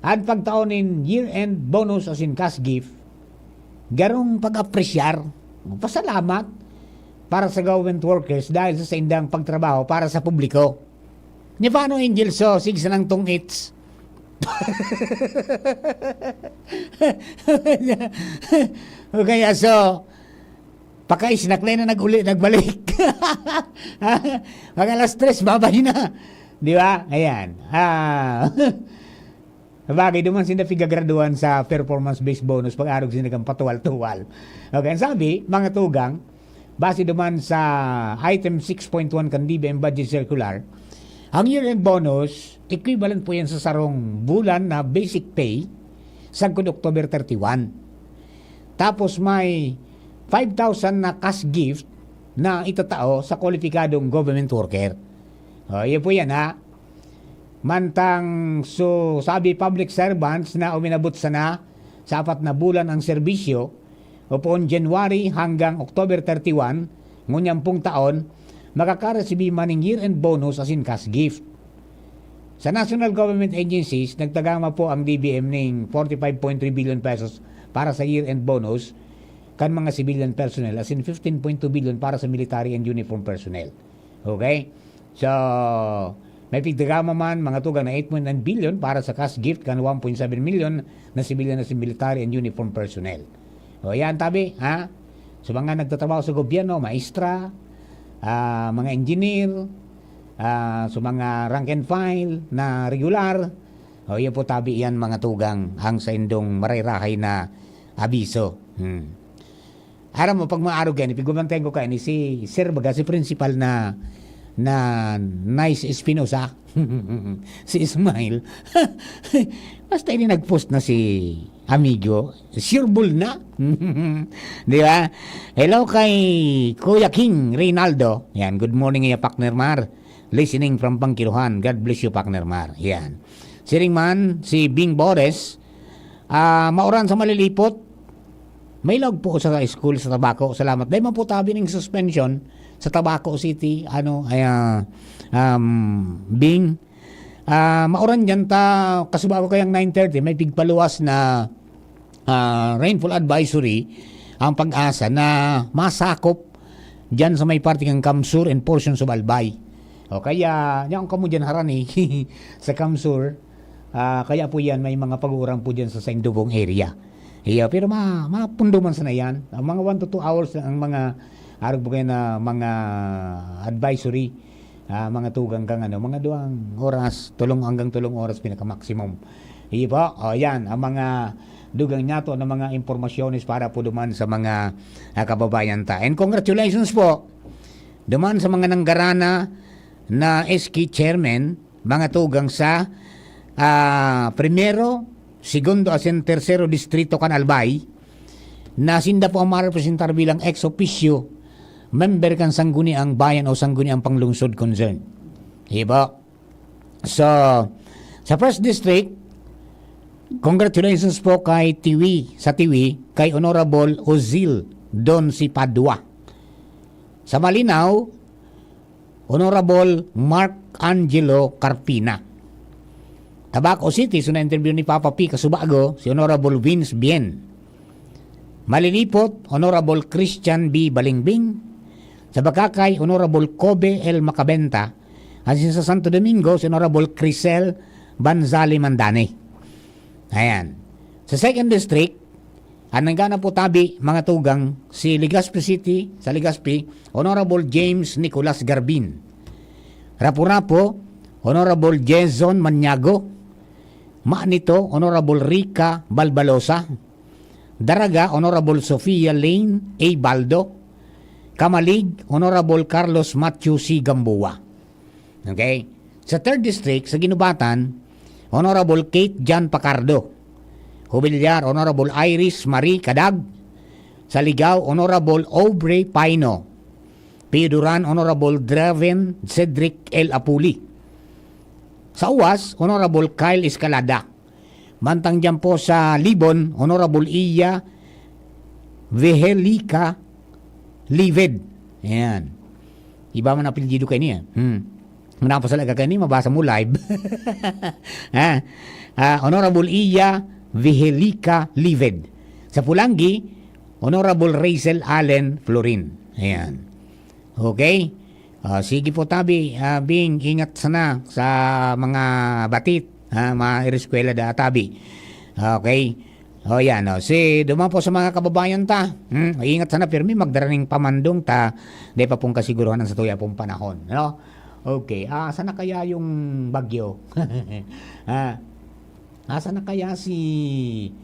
ang pagtao nin year-end bonus asin cash gift, garong pag-apresyar, pasalamat para sa government workers dahil sa saindang pagtrabaho para sa publiko. Ni paano, Angel, so, sig sanang tong its? O kaya, so, paka-snack na nag-uli, nagbalik. Mga alas tres, babay na. Di ba? Ayan. Ah, sabagay, duman sinda pigagraduhan sa performance-based bonus, pag-arog sinda kan patuwal-tuwal. Okay, ang sabi, mga tugang, base duman sa item six point one kan D B M Budget Circular, ang year-end bonus, equivalent po yan sa sarong bulan na basic pay, sagkod October thirty-one. Tapos may five thousand na cash gift na itatao sa kwalipikadong government worker. O, yun po yan, ha. Mantang, so, sabi, public servants na uminabot sana sa apat na bulan ang serbisyo, o poon January hanggang October thirty-one, ngunyan pong taon, makakaresibi man ning year-end bonus asin cash gift. Sa national government agencies, nagtagama po ang D B M ning forty-five point three billion pesos para sa year-end bonus kan mga civilian personnel, asin fifteen point two billion para sa military and uniform personnel. Okay? So, may pigtagama man, mga tugang, na eight point nine billion para sa cash gift kan one point seven million na civilian asin military and uniform personnel. O, yan, tabi, ha? Sa mga nagtatrabaho sa gobyerno, maestra, ah, mga engineer, ah, sa mga rank and file na regular, o, yan po, tabi, yan, mga tugang, ang saindong marayrahay na abiso. Hmm. Aram mo, pag maarog yan, ipigbabantayan ko kaini si Sir baga, si Principal na, na Nice Espinosa. Si Ismail. Basta ini nag-post na si amigo, sure ball na. Di ba? Hello kay Kuya King Reynaldo. Yan, good morning, iya, Pakner Mar. Listening from Pangkiluhan. God bless you, Pakner Mar. Yan. Siring man, si Bing Bores, ah, mauran sa Malilipot. May log po sa school sa Tabaco. Salamat. Dahil man po tabi ng suspension sa Tabaco City, ano, ay, ah, um, Bing. Ah, mauran dyan ta, kasuba ko kayang nine thirty, may pigpaluwas na, ah, rainfall advisory ang Pag-asa na masakop dyan sa may parte ng Kamsur and portions of Albay. O kaya, yan kamo dyan harani sa Kamsur. Ah, kaya po yan, may mga pag-uuran po dyan sa Saindubong area. Iyo, pero ma-, mapundo man sana yan. Ang mga one to two hours, ang mga arog po kayo na mga advisory, ah, mga tugang kang ano, mga duwang oras, tulong hanggang tulong oras pinaka-maximum. Iyo po, o yan, ang mga dugang niya to na mga impormasyones para po duman sa mga, ah, kababayan ta. And congratulations po duman sa mga nanggarana na S K chairman, mga tugang sa, ah, primero, segundo, asin tersero distrito kan Albay, na sinda po ang marepresentar bilang ex officio member kan Sangguniang Bayan o Sangguniang Panglungsod concern. Di ba? So, sa first district, congratulations po kay Tiwi, sa Tiwi, kay Honorable Ozil Don Sipadua. Sa Malinao, Honorable Mark Angelo Carpina. Tabaco City, so na-interview ni Papa P kasubago, si Honorable Vince Bien. Malilipot, Honorable Christian B Balingbing. Sa Bacacay, Honorable Kobe L Macabenta. At sa Santo Domingo, si Honorable Crisel Banzali Mandani. Ayan. Sa second district, ang nanggana po tabi, mga tugang, si Legazpi City, sa Legazpi, Honorable James Nicolas Garbin. Rapu-Rapu, Honorable Jason Maniago. Manito, Honorable Rica Balbalosa. Daraga, Honorable Sofia Lane A Baldo. Camalig, Honorable Carlos Matthew C Gamboa. Okay? Sa third district, sa Guinobatan, Honorable Kate John Pacardo. Jubilyar, Honorable Iris Marie Cadag. Sa Ligao, Honorable Aubrey Paino. Pioduran, Honorable Draven Cedric L Apuli. Sa Uwas, Honorable Kyle Escalada. Mantang diyan po sa Libon, Honorable Iya Vehelica Lived. Ayan. Iba man apelyido kayo niya. Hmm. Manapos talaga kayo ni, mabasa mo live. Ha? Ah, Honorable Iya Vehelica Lived. Sa Pulanggi, Honorable Rachel Allen Florin. Ayan. Okay? Ah, sige po, tabi. Ah, Bing, ingat sana sa mga batit. Ha? Mga ireskwela da, tabi. Okay? O yan, o. Si, duman po sa mga kababayan ta. Hmm? Ingat sana, pirmi, magdara ning pamandong ta. Di pa pong kasiguruhan ang satuya pong panahon. No? Okay. Ah, sana kaya yung bagyo? Ah, asa na kaya si,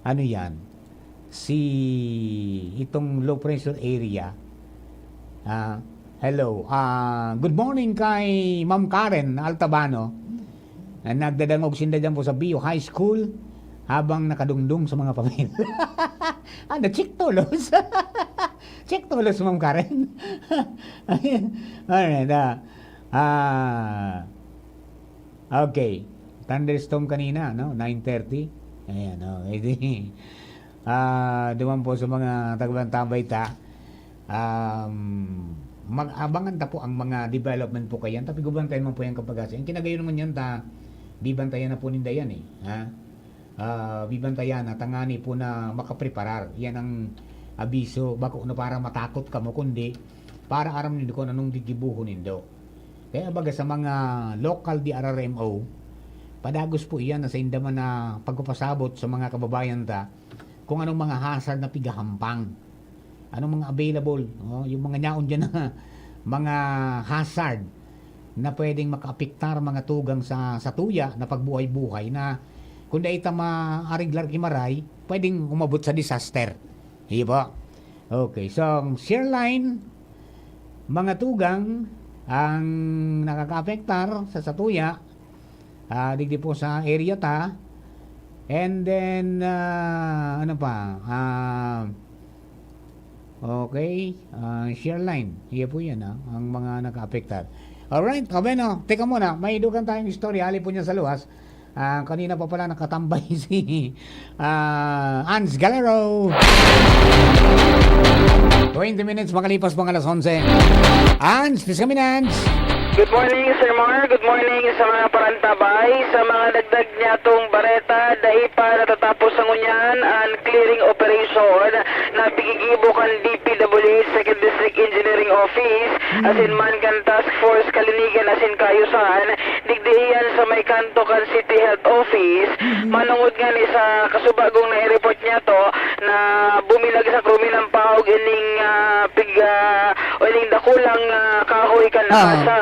ano yan? Si, itong low pressure area. Ah, hello. Ah, good morning kay Ma'am Karen Altabano. Na nagdadangog sinda dyan po sa Bio High School habang nakadungdong sa mga pamilya. Ano, chiktulos? Chiktulos, Ma'am Karen? Alright, ah, ah, okay. Thunderstorm kanina, no? Nine thirty. Ayan, oh, edi, ah, duman po sa mga taga-Bantabay ta, um, mag-abangan ta po ang mga development po kayan. Tapi gubantayan man po yan kapag kasi. Ang kinagayon naman yan ta, bibantayan na po ninda yan eh. Ha? Ah, bibantayan na tangani po na makapreparar. Yan ang abiso. Bako na para matakot kamo, kundi para aram nindo kung anong gigibuhon nindo. Kaya baga sa mga local D R R M O, padagos po iyan na sa inda man na pagpapasabot sa mga kababayan ta kung anong mga hazard na pigahampang. Anong mga available, no? Yung mga nyaon dyan na mga hazard na pwedeng makaapektar mga tugang sa, sa tuya na pagbuhay-buhay na kung dai ta maariglar ki maray, pwedeng umabot sa disaster. Di ba? Okay, so ang share line, mga tugang, ang nakakaapektar sa satuya, ah, digdi po sa area ta. And then, ah, ano pa? Ah, okay, ah, share line. Iya po yan, ah, ang mga nakaapektar. Alright, o bueno, teka muna, may dugang tayong istorya, hali po niya sa luwas. Ah, kanina pa pala nakatambay si, ah, Ans Galero. Twenty minutes makalipas mga alas onse. Ans, please kami, Ans. Good morning, Sir Mar. Good morning sa mga parantabay. Sa mga dagdag niyatong bareta, dai pa natatapos sa ngunyan ang clearing operation na pigigibo kan D P W H Second District Engineering Office asin man kan Task Force Kalinigan asin Kaayusan, digdi iyan sa may kanto kan City Health Office. Mhm. Manongod ngani sa kasubagong nai-report niya to na bumilag sa Crumen ang pahog ining, ah, pig-, ah, o ining dakulang, ah, kahoy kan Ah. Akasya.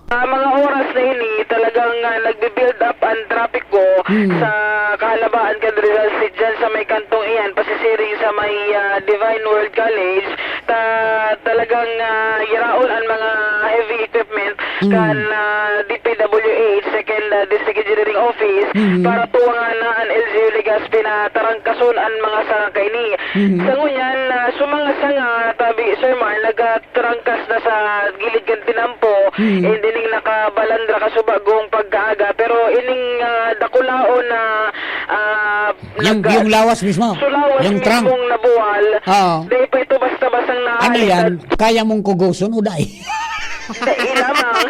Sa mga oras na ini, talagang, ah, nagbi-build up ang trapiko Hmm. sa kahalabaan kan Rizal Street, dyan sa may kantong iyan, pasisiring sa may, ah, Divine Word College. Ta-, talagang, ah, yaraon ang mga heavy equipment Hmm. kan, ah, D P W H, Second, ah, District Engineering Office, Hmm. para tuwangan na an L G U Legazpi na tarangkason an mga sanga kaini. Hmm. Sa ngunyan, ah, sa mga sanga, tabi, Sir Mar, naga-, trangkas na sa gilid kan tinampo, Hmm. and ining nakabalandra kasubagong pagkaaga. Pero ining, ah, dakulaon na, ah, Yung, nag-, yung lawas mismo? Sa lawas Yung trunk? mismong nabuwal, Oo. dai pa ito basta-bastang Ano naalis yan? at Kaya mong kugoson o dai? Dai lamang.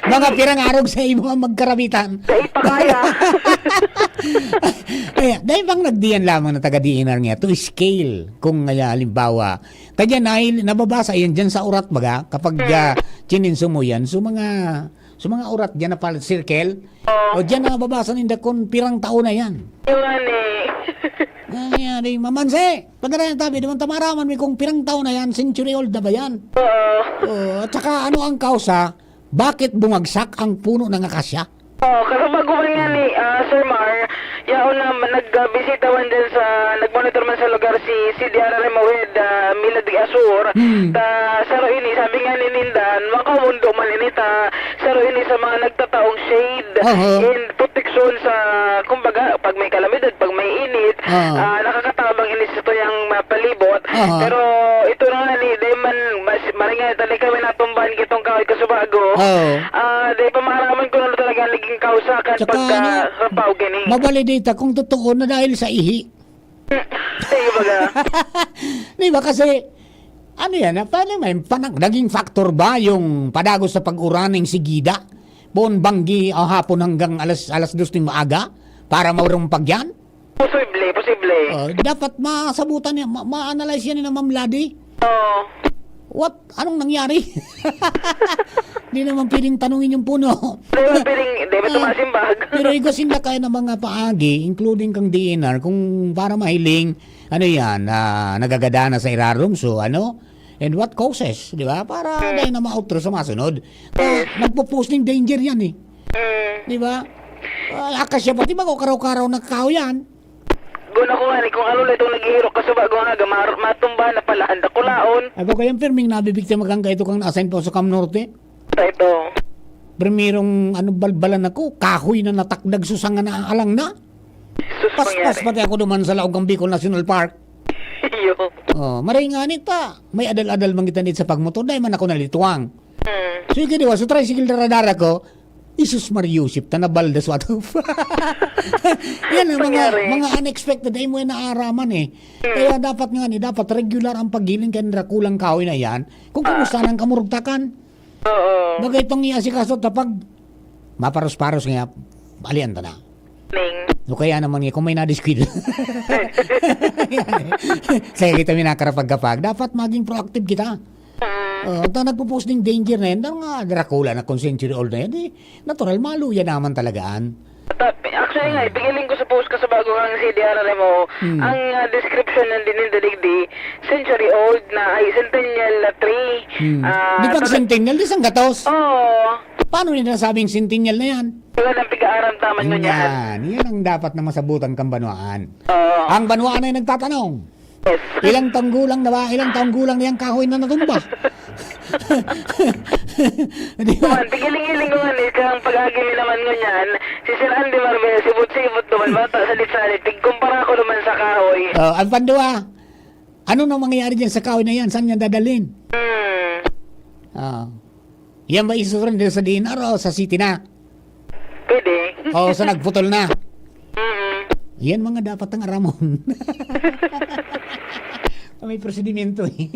Mga pirang arog sa imo ang magkarabitan. Dai pa kaya. Kaya, dai bang nagdiyan lamang na taga-D N R niya to scale? Kung, ah, halimbawa, Kaya na, nababasa yan dyan sa urat, baga, kapag, Hmm. ah, chininso mo yan, so mga, so mga urat dyan na pala circle, Oo. o dyan nababasa ninda kung pirang taon na yan. Yung ano eh. Ay, ay, mamanse, padara yan tabi, naman tamaraman mi kung pirang taon na yan, century old na ba yan? Oo. Oo, at saka ano ang kausa, bakit bumagsak ang puno ng akasya? Oh, kasabag ko man nga ni, ah, Sir Mar, yaon na ma-, nagbisita man dyan sa, nagmonitor man sa lugar si C D R R M O Head, ah, Milad de Asur. Hmm. Ta, saro ini, sabi nga ni ninda, makamundo man ini ta, saro ini sa mga nagtataong shade Oho. and protection sa, kumbaga, pag may kalamidad, pag may init, Ah. ah, nakakatabang ini sa tuyang, ah, palibot. Aha. Pero ito na nga ni, dahil man, mas, maring nga, tali kami natumbahan kitong kahoy kasubago. Oo. Ah, dahil pa maaraman ko na talaga naging kausakan Tsaka pagka ano, rapaw gini. Mabalidita kung totoo na dahil sa ihi. Sige, baga. Di ba kasi, ano yan, ah, paano may panag-, naging factor ba yung padagos sa pag-uraning sigida? Poon banggi o hapon hanggang alas, alas dos ning maaga para maurong pagyan? Posible, posible. Oh, dapat masabutan niya, ma-, ma-analyze yan ni na Ma'am Ladi. Oo. What? Anong nangyari? Di naman pwedeng tanungin yung puno. Di naman pwedeng, di ba Ah, tumasimbag? Pero igwa sinda kaya ng mga paagi, including kang D N R, kung para mahiling, ano yan, ah, nagagada na sa irarom, so ano? And what causes, di ba? Para Hmm. dahil na mautro sa masunod. Ah, Yes. nagpo-posing danger yan eh. Hmm. Di ba? Ah, akasya pati mag-okaraw-karaw na kahoy yan. Guna ko nga ni, kung ano lang itong naghihirok ka sa bagong aga, mar-, matumba na pala, ang dakulaon. Ako kayang pirming nabibiktima kan kaito kang na-assign pa sa Cam Norte. Sa ito. Primerong, ano, balbalan ako, kahoy na natakdag sa sanga na alang na. Sus, Paspas mangyari. pati ako duman sa laog ng Bicol National Park. Iyo. Oh, maray nga ni ta, may adal-adal mangitanit sa pagmotor, dahil man ako nalitwang. Hmm. So, yung kiniwa, so tricycle dara-dara ko, Isus Mariusip, ta nabaldas wato. Yan ang mga, Nangyari. mga unexpected, ay mo yan naaraman eh. Hmm. Kaya dapat nga ni, dapat regular ang paggiling kan dakulang kahoy na yan. Kung Ah. kumusta nang kamurugtakan. Oo. Bagay pang iasikaso, tapag maparos-paros nga, alian ta na. Ning. O kaya naman nga, kung may nadiskwil. Sa kita may nakarapag-kapag, dapat maging proactive kita. Mm. Oh, ta nagpo-post ning danger na yan, dahil nga, darakula na kung century old na yan, di, natural, maluya naman talagaan. Ta-, actually nga, Hmm. ipigiling ko sa post ko sa bago kang C D R R M O, Hmm. ang, ah, description ng dinindadigdi, century old na, ay, centennial na tree. Hmm. Ah, Di ba talaga centennial? Di sanggatos? Oo. Paano nila nasabing centennial na yan? Wala nang pig-aaram taman ngunyan. Yan. Yan ang dapat na masabutan kang banwaan. Oo. Ang banwaan ay nagtatanong, Yes. "Ilang taong gulang na ba? Ilang taong gulang na yung kahoy na natumba?" Di ba? Kuwan, pigiling-iling ko nga ni, kang pag-agi mi naman ngunyan, si Sir Andy Marbel, sibot-sibot naman, bata, salit-salit, tigkumpara ko naman sa kahoy. Oh, ang pandua, ano nang mangyayari dyan sa kahoy na yan? Saan niya dadalhin? Hmm. Ah. Yan ba isusunod nila sa D N R o sa city na? Pwede. O sa nagputol na? Mm. Yan mga dapat ang aramon. May prosedimento eh.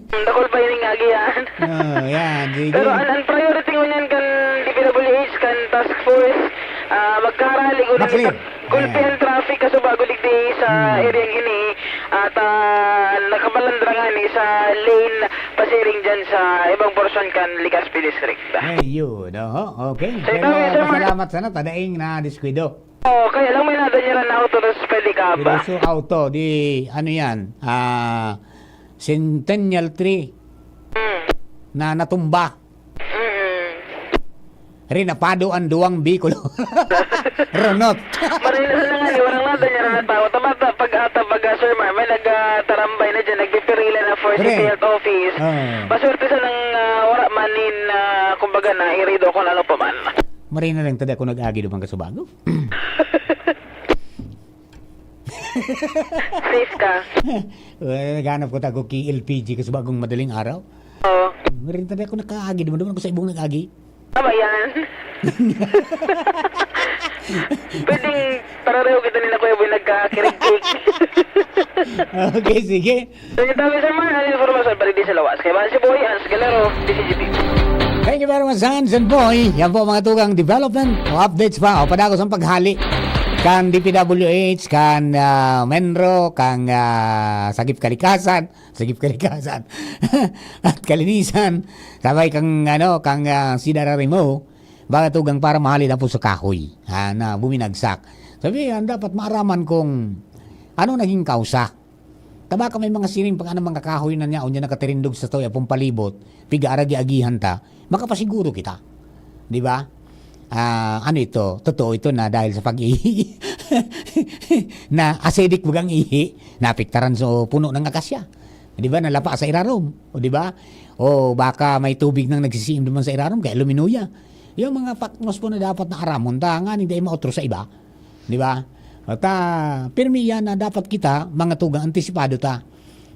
Ang dakul pa ining agihan. Oh, yan. Sige. Pero ang, ang priority ngunyan kan D P W H, kan task force, ah, magkaharali ko na Bakit? sa gulpihan Ayan. traffic kaso bago digdi sa Hmm. area ini. At, ah, nakabalandra ngani sa lane pasiring dyan sa ibang porsyon kan Legazpi District. Ayun, oho, okay. Sa Pero itabi, sir, Mar- salamat sana, tadaing na diskwido. Oh, kaya lang may nadanyaran na auto, tapos pwede ka ba? Seryoso auto, di, ano yan, ah, Centennial Tree Hmm. na natumba. Mm. Rinapado ang duwang bikulo. Runot. Marina na nga, eh, walang nadanyaran na tao. Tama, ta-, pag, ah, ta-, pag, ah, Sir Mar, may nag, ah, tarambay na dyan, nagpipirila na for Correct. City Health Office. Ah. Maswerte sa nang, ah, wala man nin, ah, kumbaga, na irido kung ano pa man. Marina lang, tada ako nag-agi duman ka sa bago. Safe ka. Eh, naghanap ko tago ki L P G kasi bagong madaling araw. Oo. Meron talaga ako nakaagi, duman-duman ako sa ibong nag-agi. Tama yan. Pwedeng pareho kita ni na Kuya Boy nagkakirigkik. Okay, sige. So, yung tawag sa mga informasyon, balik din sa lawas. Kaya ba si Boy, Hans Galero, D C G P. Thank you very much, Hans and Boy. Yan po, mga tugang development o updates pa o padagos ang paghali kan D P W H, kan, ah, Menro, kan, ah, Sagip Kalikasan, Sagip Kalikasan, at Kalinisan, sabay kang, ano, kang, ah, Sidararimo, mga tugang para mahali na po sa kahoy, ah, na buminagsak. Sabi, yan dapat maaraman kung ano naging kausa. Tabaka may mga siring pag ano, mga kahoy na niya, o niya nakatirindog sa toya pong palibot, piga aragi-agihan ta, makapasiguro kita. Di ba? Ah, ano ito? Totoo ito na dahil sa pag-ihi. Na acidic bagang ihi, napiktaran sa puno ng akasya. Di ba? Nalapa sa irarom. O di ba? O baka may tubig nang nagsisiim naman sa irarom, kaya luminuya. Yung mga paknos po na dapat na aramon, ta, nga hindi maotro sa iba. Di ba? At, ah, pirmi yan na dapat kita, mga tugang, antisipado ta.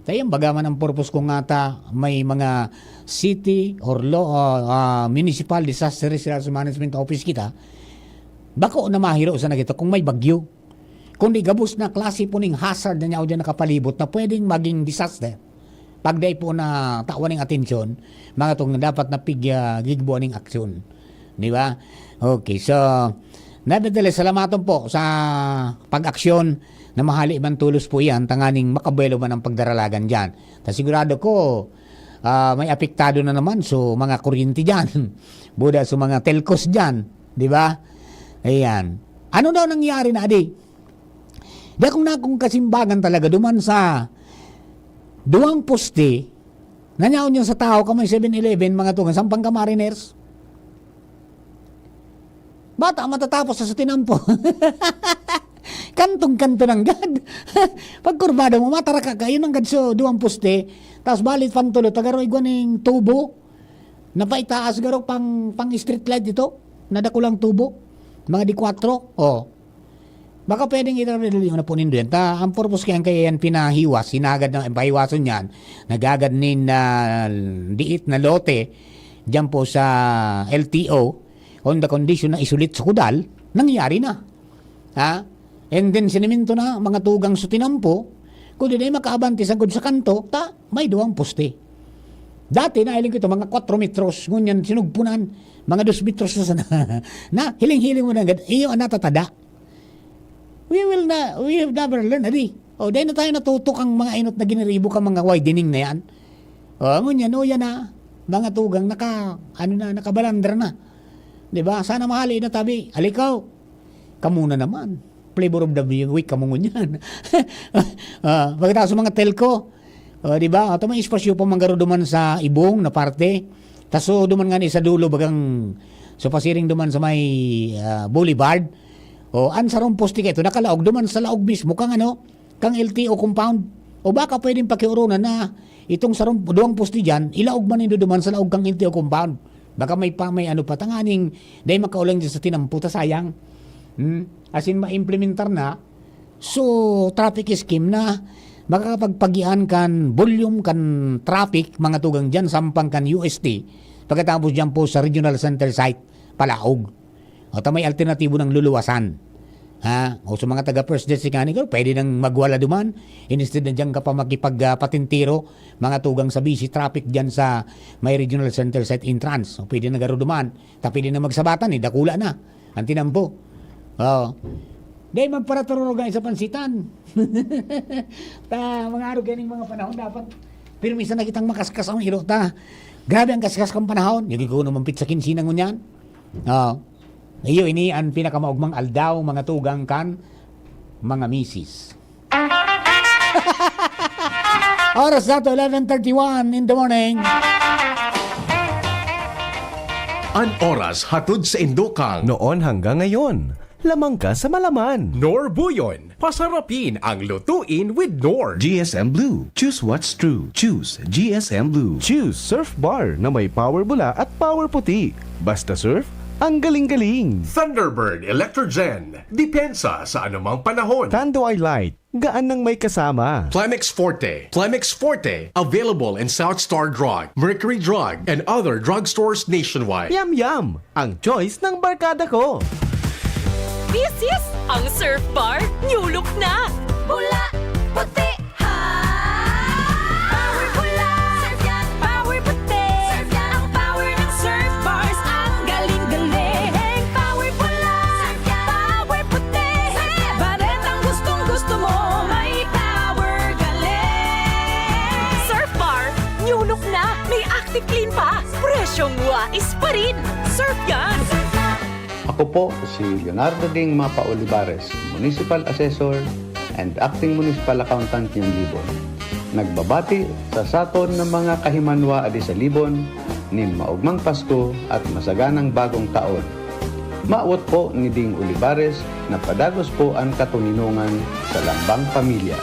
Kaya baga man ang purpose ko nga ta, may mga city or lo-, ah, ah, municipal disaster response management office kita, bako na mahiro sana kita kung may bagyo. Kundi gabos na klase po ning hazard na niya o dyan nakapalibot na pwedeng maging disaster. Pag dai po na tawan ning atensyon, mga tugang, dapat na pig-, ah, gigboan ning aksyon. Di ba? Okay, so, nevertheless, salamaton po sa pag-aksyon na mahali man tulos po iyan, tanganing makabuelo man ang pagdaralagan diyan. Ta sigurado ko, ah, may apektado na naman so mga kuryente diyan. Buda so mga telcos diyan, di ba? Ayan. Ano daw nangyari na, adi? Di akong nakong kasimbagan talaga duman sa duwang poste, nanyaon yun sa tao, kamay Seven Eleven, mga tugang, sampang ka mariners. Bata, matatapos sa, sa tinampo. Kantong-kanto nanggad. Pagkurbado mo, mataraka ka, yun nanggad sa duwang poste. Tapos balit pang tulo, tagaro igwa ning tubo. Napaitaas garo pang, pang street light dito. Nadakulang tubo. Mga di kwatro. Oh. Baka pwedeng i-review na po nindo yan. Ta, ang purpose kaya kaya yan pinahiwas, hinagad na, pahiwason yan, nagagad nin, ah, diit na lote, dyan po sa L T O, on the condition na isulit sa kudal, nangyari na. Ha? And then, siniminto na, mga tugang sa tinampo, kundi na makaabante sagod sa kanto, ta, may duwang poste. Dati, nahiling ko ito, mga kwatro metros, ngunyan, sinugpunan, mga dos metros na sana. Na, hiling-hiling mo na agad, iyo ang natatada. We will na, we have never learned, adi. O, dahil na tayo natutok ang mga inot na giniribo ka mga widening na yan. O, ngunyan, o, yan na. Mga tugang, naka, ano na, nakabalandra na. Di ba? Sana mahali na tabi. Alikaw, kamo na naman. Flavor of the week, kamo ngunyan. Ah, pagkatapos sa mga telco, o, di ba? Ato may espasyo pa manggaro duman sa ibong na parte. Taso duman nga ni sa dulo, bagang, so, pasiring duman sa may, ah, Boulevard. O, ang sarong poste kaito, nakalaog duman sa laog mismo kang ano, kang L T O compound. O baka pwedeng pakiurunan na itong sarong, duwang poste dyan, ilaog man nindo duman sa laog kang L T O compound. Baka may pa, may ano pa, tanganing dahil makaulang dyan sa tinampo, ta sayang. Hmm? As in, ma-implementar na, so, traffic scheme na makakapagpagian kan volume kan traffic, mga tugang dyan, sampang kan U S T. Pagkatapos dyan po sa regional center site, palaog. O, ta may alternatibo ng luluwasan. Ha? O, sa mga taga First District nga ni, pwede nang magwala duman. Instead na diyan ka pa makipag, ah, patintiro, mga tugang sa busy traffic diyan sa may regional center site entrance. O, pwede na garo duman. Ta pwede na magsabatan, eh, dakula na. Ang tinampo. O. Dai magparatururog ang isa pansitan. Ta, mga arog kaning mga panahon, dapat pirmi sana kitang makaskas ang ilo ta. Grabe ang kaskas kang panahon. Yung ko naman pizza kinsi na ngunyan. Ah, iyo, ini ang pinakamaugmang aldaw, mga tugang kan mga misis. Oras na to, eleven thirty-one in the morning. An oras hatod sa Indokang. Noon hanggang ngayon, lamang ka sa malaman. Nor Buyon, pasarapin ang lutuin with Nor. G S M Blue. Choose what's true. Choose G S M Blue. Choose Surf Bar na may power bula at power puti. Basta surf, ang galing-galing. Thunderbird Electrogen. Depensa sa anumang panahon. Tanduay Light. Gaan ng may kasama. Plemex Forte. Plemex Forte. Available in South Star Drug, Mercury Drug, and other drugstores nationwide. Yam Yam! Ang choice ng barkada ko. This is ang Surf Bar New Look na! Bula, puti, ha! Power bula! Surf yan! Power puti! Surf yan! Ang power ng Surf Bars, ang galing-galing! Power bula! Surf yan! Power puti! Surf yan! Baretang gustong-gusto mo, may power galing! Surf Bar, New Look na! May Active Clean pa! Presyong wais pa rin! Surf yan! Surf yan! Ako po si Leonardo Ding Mapa Olivares, Municipal Assessor and Acting Municipal Accountant nin Libon. Nagbabati sa saton na mga kahimanwa adi sa Libon nin maogmang Pasko at masaganang bagong taon. Mawot po ni Ding Olivares na padagos po an katoninongan sa lambang pamilya,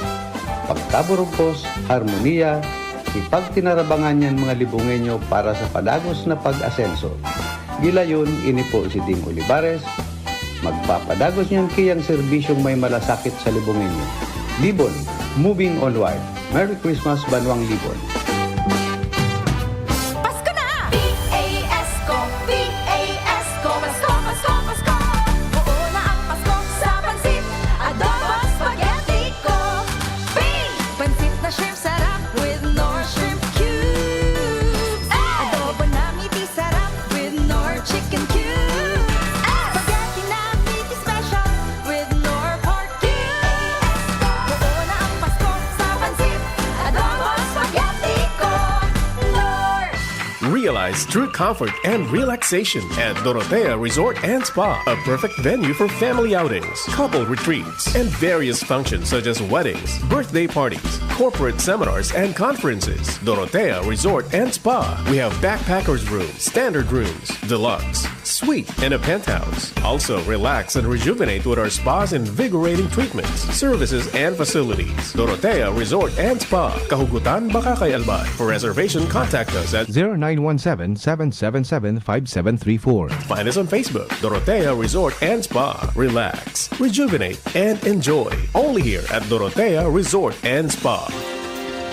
pagkaburugkos, harmonia, ipagtinarabangan niyan mga Libongenyo para sa padagos na pag-asenso. Gilayon, ini po si Ding Olivares, magpapadagos niyan kiyang serbisyong may malasakit sa Libongenyo. Libon, moving onward. Merry Christmas, Banwang Libon! Pasko na! P A S ko, P A S ko, Pasko, Pasko, Pasko! Buo na ang Pasko sa pansit, adobo, spaghetti ko. P! Pansit na shrimp sarap with Knorr shrimp cubes. Adobo na meaty sarap with Knorr chicken cubes. Spaghetti na meaty special with Knorr pork cubes. Buo na ang Pasko sa pansit, adobo, spaghetti ko. Knorr! Realize true comfort and relaxation at Dorotea Resort and Spa, a perfect venue for family outings, couple retreats, and various functions such as weddings, birthday parties, corporate seminars, and conferences. Dorotea Resort and Spa. We have backpackers room, standard rooms, deluxe, suite, and a penthouse. Also, relax and rejuvenate with our spa's invigorating treatments, services, and facilities. Dorotea Resort and Spa, Kahugutan, Bacacay, Albay. For reservation, contact us at zero nine one seven, seven seven seven, five seven three four. Find us on Facebook, Dorotea Resort and Spa. Relax, rejuvenate, and enjoy. Only here at Dorotea Resort and Spa.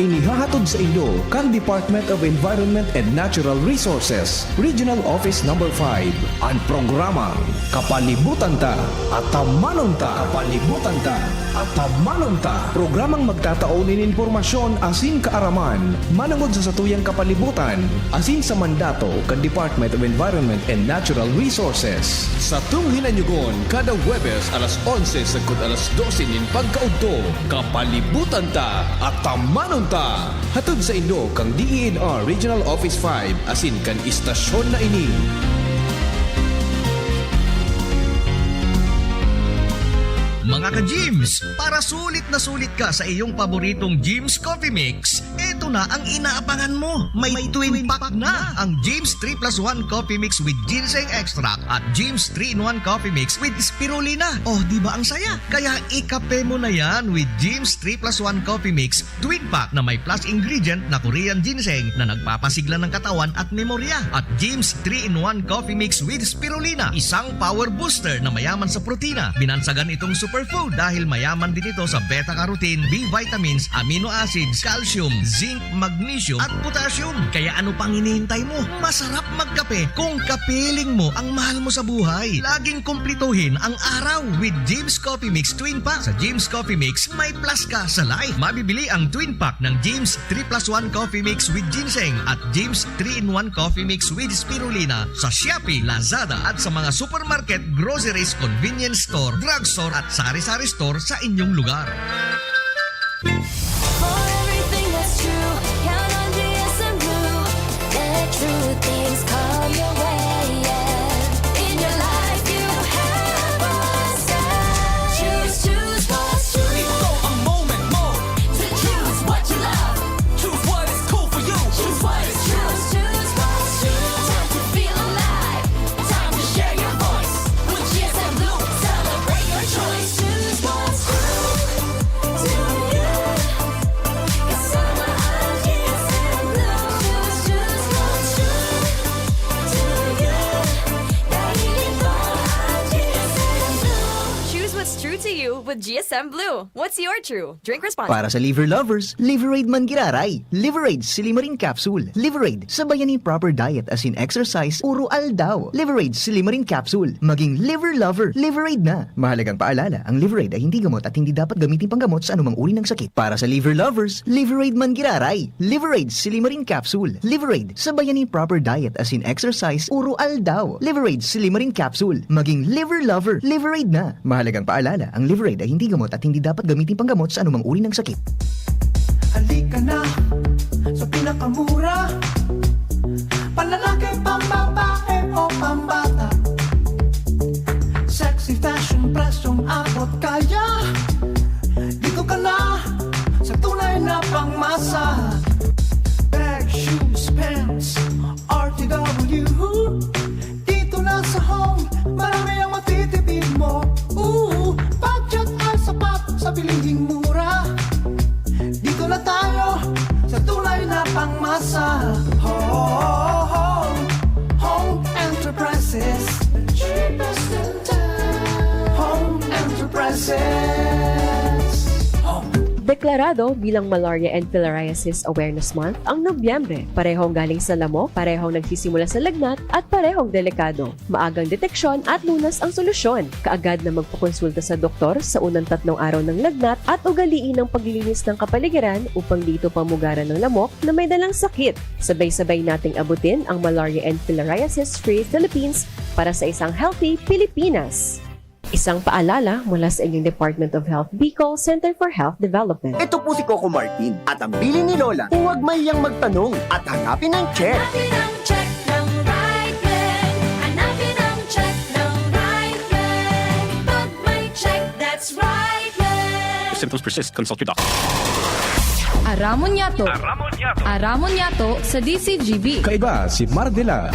Inihahatod sa inyo kan Department of Environment and Natural Resources, Regional Office Number five, an programang Kapalibutan Ta, Atamanon Ta. Kapalibutan Ta, Atamanon Ta. Programang magtatao nin impormasyon asin kaaraman manongod sa satuyang kapalibutan asin sa mandato kan Department of Environment and Natural Resources. Satong hinanyugon kada Huwebes alas onse sagkod alas dose nin pagkaudto, Kapalibutan Ta, Atamanon Ta! Hatod sa inyo kan D E N R Regional Office five asin kan istasyon na ini. Mga ka-Gyms, para sulit na sulit ka sa iyong paboritong Gyms Coffee Mix, eto na ang inaabangan mo. May twin pack na ang Gyms three plus one Coffee Mix with Ginseng Extract at Gyms three-in-one Coffee Mix with Spirulina. Oh, di ba ang saya? Kaya ikape mo na yan with Gyms three plus one Coffee Mix Twin Pack na may plus ingredient na Korean ginseng na nagpapasigla ng katawan at memorya. At James three-in-one Coffee Mix with Spirulina, isang power booster na mayaman sa protina. Binansagan itong superfood dahil mayaman din ito sa beta-carotene, B vitamins, amino acids, calcium, zinc, magnesium at potassium. Kaya ano pang hinihintay mo? Masarap magkape kung kapiling mo ang mahal mo sa buhay. Laging kumplituhin ang araw with James Coffee Mix Twin Pack. Sa James Coffee Mix, may plus ka sa life. Mabibili ang Twin Pack ng James three plus one Coffee Mix with Ginseng at James three-in-one Coffee Mix with Spirulina sa Shopee, Lazada at sa mga supermarket, groceries, convenience store, drugstore at sari-sari store sa inyong lugar. For everything that's true, count on G S M Blue. Let true things come your way, yeah. In your life, you have a say. Choose, choose what's true. Ito ang moment mo. To choose what you love. Choose what is cool for you. Choose what is true. Choose what's true. Time to feel alive. Time to share your voice. With G S M Blue, celebrate your choice. Choose what's true to you. Kasama ang G S M Blue. Choose, choose what's true to you. Dahil ito ang G S M Blue. Choose what's true to you with G S M Blue. What's your true? Drink responsibly. Para sa liver lovers, Liveraid man giraray. Liveraid Silimarin Capsule. Liveraid, sabayan nin proper diet asin exercise oro aldaw. Liveraid Silimarin Capsule. Maging liver lover, Liveraid na. Mahalagang paalala, ang Liveraid ay hindi gamot at hindi dapat gamitin panggamot sa anumang uri ng sakit. Para sa liver lovers, Liveraid man giraray. Liveraid Silimarin Capsule. Liveraid, sabayan nin proper diet asin exercise oro aldaw. Liveraid Silimarin Capsule. Maging liver lover, Liveraid na. Mahalagang paalala, ang Liveraid ay hindi gamot at hindi dapat gamitin panggamot sa anumang uri ng sakit. Halika na sa pinakamura, panlalaki, pambabae o pambata. Sexy fashion, presyong abot kaya. Dito ka na sa tunay na pangmasa. Bag, shoes, pants, R T W. Dito na sa Home, marami ang matitipid mo. Ooh, budget ay sapat sa bilihing mura. Dito na tayo sa tunay na pangmasa. Home, Home Enterprises, the cheapest in town. Home Enterprises. Home. Deklarado bilang Malaria and Filariasis Awareness Month ang Nobyembre. Parehong galing sa lamok, parehong nagsisimula sa lagnat, at parehong delikado. Maagang deteksyon at lunas ang solusyon. Kaagad na magpakonsulta sa doktor sa unang tatlong araw ng lagnat at ugaliin ang paglilinis ng kapaligiran upang di ito pamugaran ng lamok na may dalang sakit. Sabay-sabay nating abutin ang Malaria and Filariasis Free Philippines para sa isang healthy Pilipinas. Isang paalala mula sa inyong Department of Health Bicol, Center for Health Development. Ito po si Coco Martin at ang bilin ni Lola, huwag mahiyang magtanong at hanapin ang check. Hanapin ang check ng Brightman. Hanapin ang check ng Brightman. Pag may check, that's Brightman. If symptoms persist, consult your doctor. Aramon Yato. Aramon Yato. Aramon Yato sa D Z G B. Kaiba si Mardela.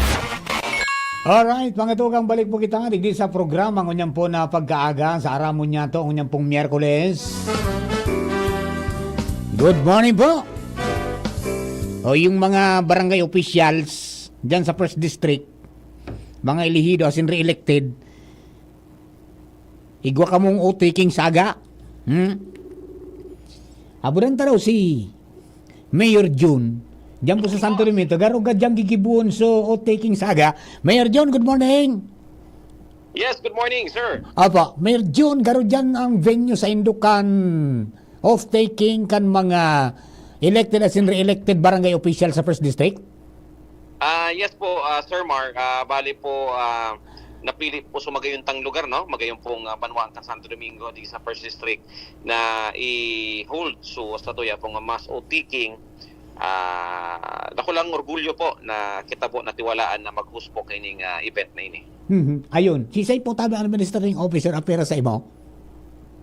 Alright, mga tugang, balik po kita digdi sa programa ngunyan po na pagkaaga sa Aramon Yato, ngunyan pong Miyerkules. Good morning po. O, yung mga barangay officials dyan sa First District, mga elehido, as in re-elected, igwa kamong oath-taking saga. Hmm? Abudan ta raw si Mayor Jun. Diyan po sa Santo Domingo. Garo ka dyan gigibuon so oath-taking saga. Mayor Jun, good morning. Yes, good morning, sir. Opo, Mayor Jun, garo dyan ang venue sa indukan oath-taking kan mga elected as in re-elected barangay official sa First District? Ah, yes po, ah, Sir Mark. Ah, bali po, ah, napili po sa magayong tang lugar, no? Magayong pong, ah, banwaan kan Santo Domingo, di sa First District, na i-hold. So, sa tuya pong mass oath-taking, ah, dakulang orgulyo po na kita po natiwalaan na mag-host po kaining, ah, event na ini. Mhm. Ayun, si Say po tabi ang administrating officer apira sa imo?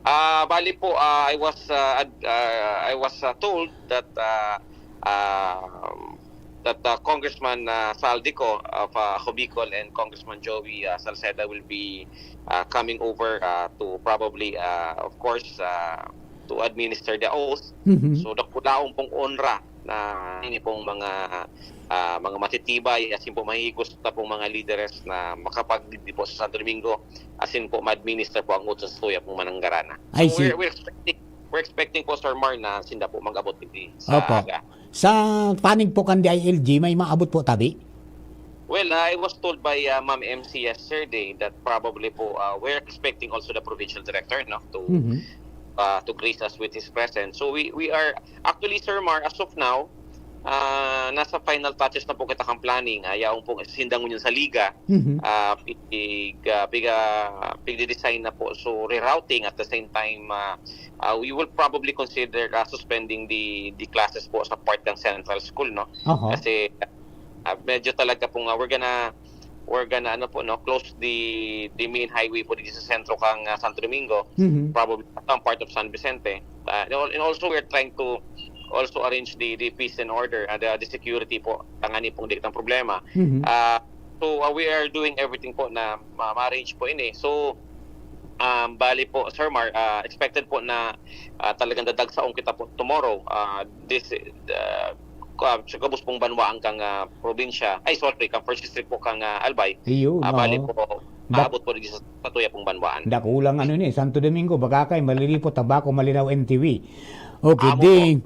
Ah, bali po, ah, I was, ah, ad-, ah, I was, ah, told that, ah, um, that, uh, Congressman, uh, Saldico of, uh, Ako Bicol and Congressman Joey, uh, Salceda will be, uh, coming over, uh, to probably, uh, of course, uh, to administer the oath. Mhm. So, dakulaon pong onra na ini pong mga, ah, mga matitibay, asin po mahihigos na pong mga lideres na makapagdigdi po sa Santo Domingo, asin po ma-administer po ang oath sa tuya pong mananggarana. I see. So, we're, we're expecting, we're expecting po, Sir Mar, na sinda po mag-abot digdi sa Opo. aga. Sa panig po kan D I L G, may maabot po tabi? Well, I was told by uh, Ma'am M C yesterday that probably po uh, we're expecting also the provincial director, no, to Mhm. uh, to grace us with his presence. So we we are actually, Sir Mar, as of now, uh, nasa final touches na po kita kang planning. Uh, yaong po sindangon yun sa liga. Mhm. Uh, pig, uh, pig, uh, pigde-design na po. So rerouting at the same time, uh, uh, we will probably consider uh, suspending the the classes po sa part ng central school, no? Aha. Kasi uh, medyo talaga pong uh, we're gonna we're gonna ano po, no, close the the main highway po dito sa sentro kang uh, Santo Domingo, Mhm. probably some part of San Vicente. Uh, and al- and also we're trying to also arrange the the peace and order, uh, the, the security po, tangani pong di kitang problema. Mhm. Uh, so uh, we are doing everything po na ma- ma-arrange po ini. So um, bali po, Sir Mar, uh, expected po na uh, talagang dadagsaon kita po tomorrow. Uh, this uh, uh, sa gabos pong banwaan kang uh, probinsya, ay sorry, kang first district po kang uh, Albay. Iyo, Ah, bali oo. po, maabot po rin sa, sa tuya pong banwaan. Dakulang ano ni, Santo Domingo, Bagakay, Malilipo, Tabaco, Malinao, N T V. Okay, Amo di,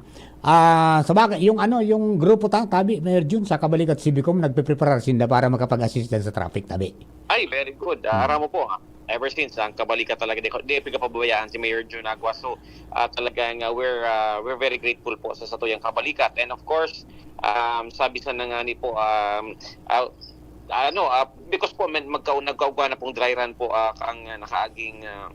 ah, sa bagay, yung ano, yung grupo ta, tabi, Mayor Jun, sa Kabalikat Civicom, nagpe-preparar sinda para makapag-assist dyan sa traffic, tabi. Ay, very good. Hmm. Ah, aram mo po, ah, ever since, ang Kabalikat talaga, di, di pinapabayaan si Mayor Jun Agua. So, ah, talagang ah, we're, ah, we're very grateful po sa satuyang Kabalikat. And of course, um, sabi sa nangani po, um, ah, ano, ah, because po, men, magka, nagkaugwa na pong dry run po ah, ang ah, nakaaging ah,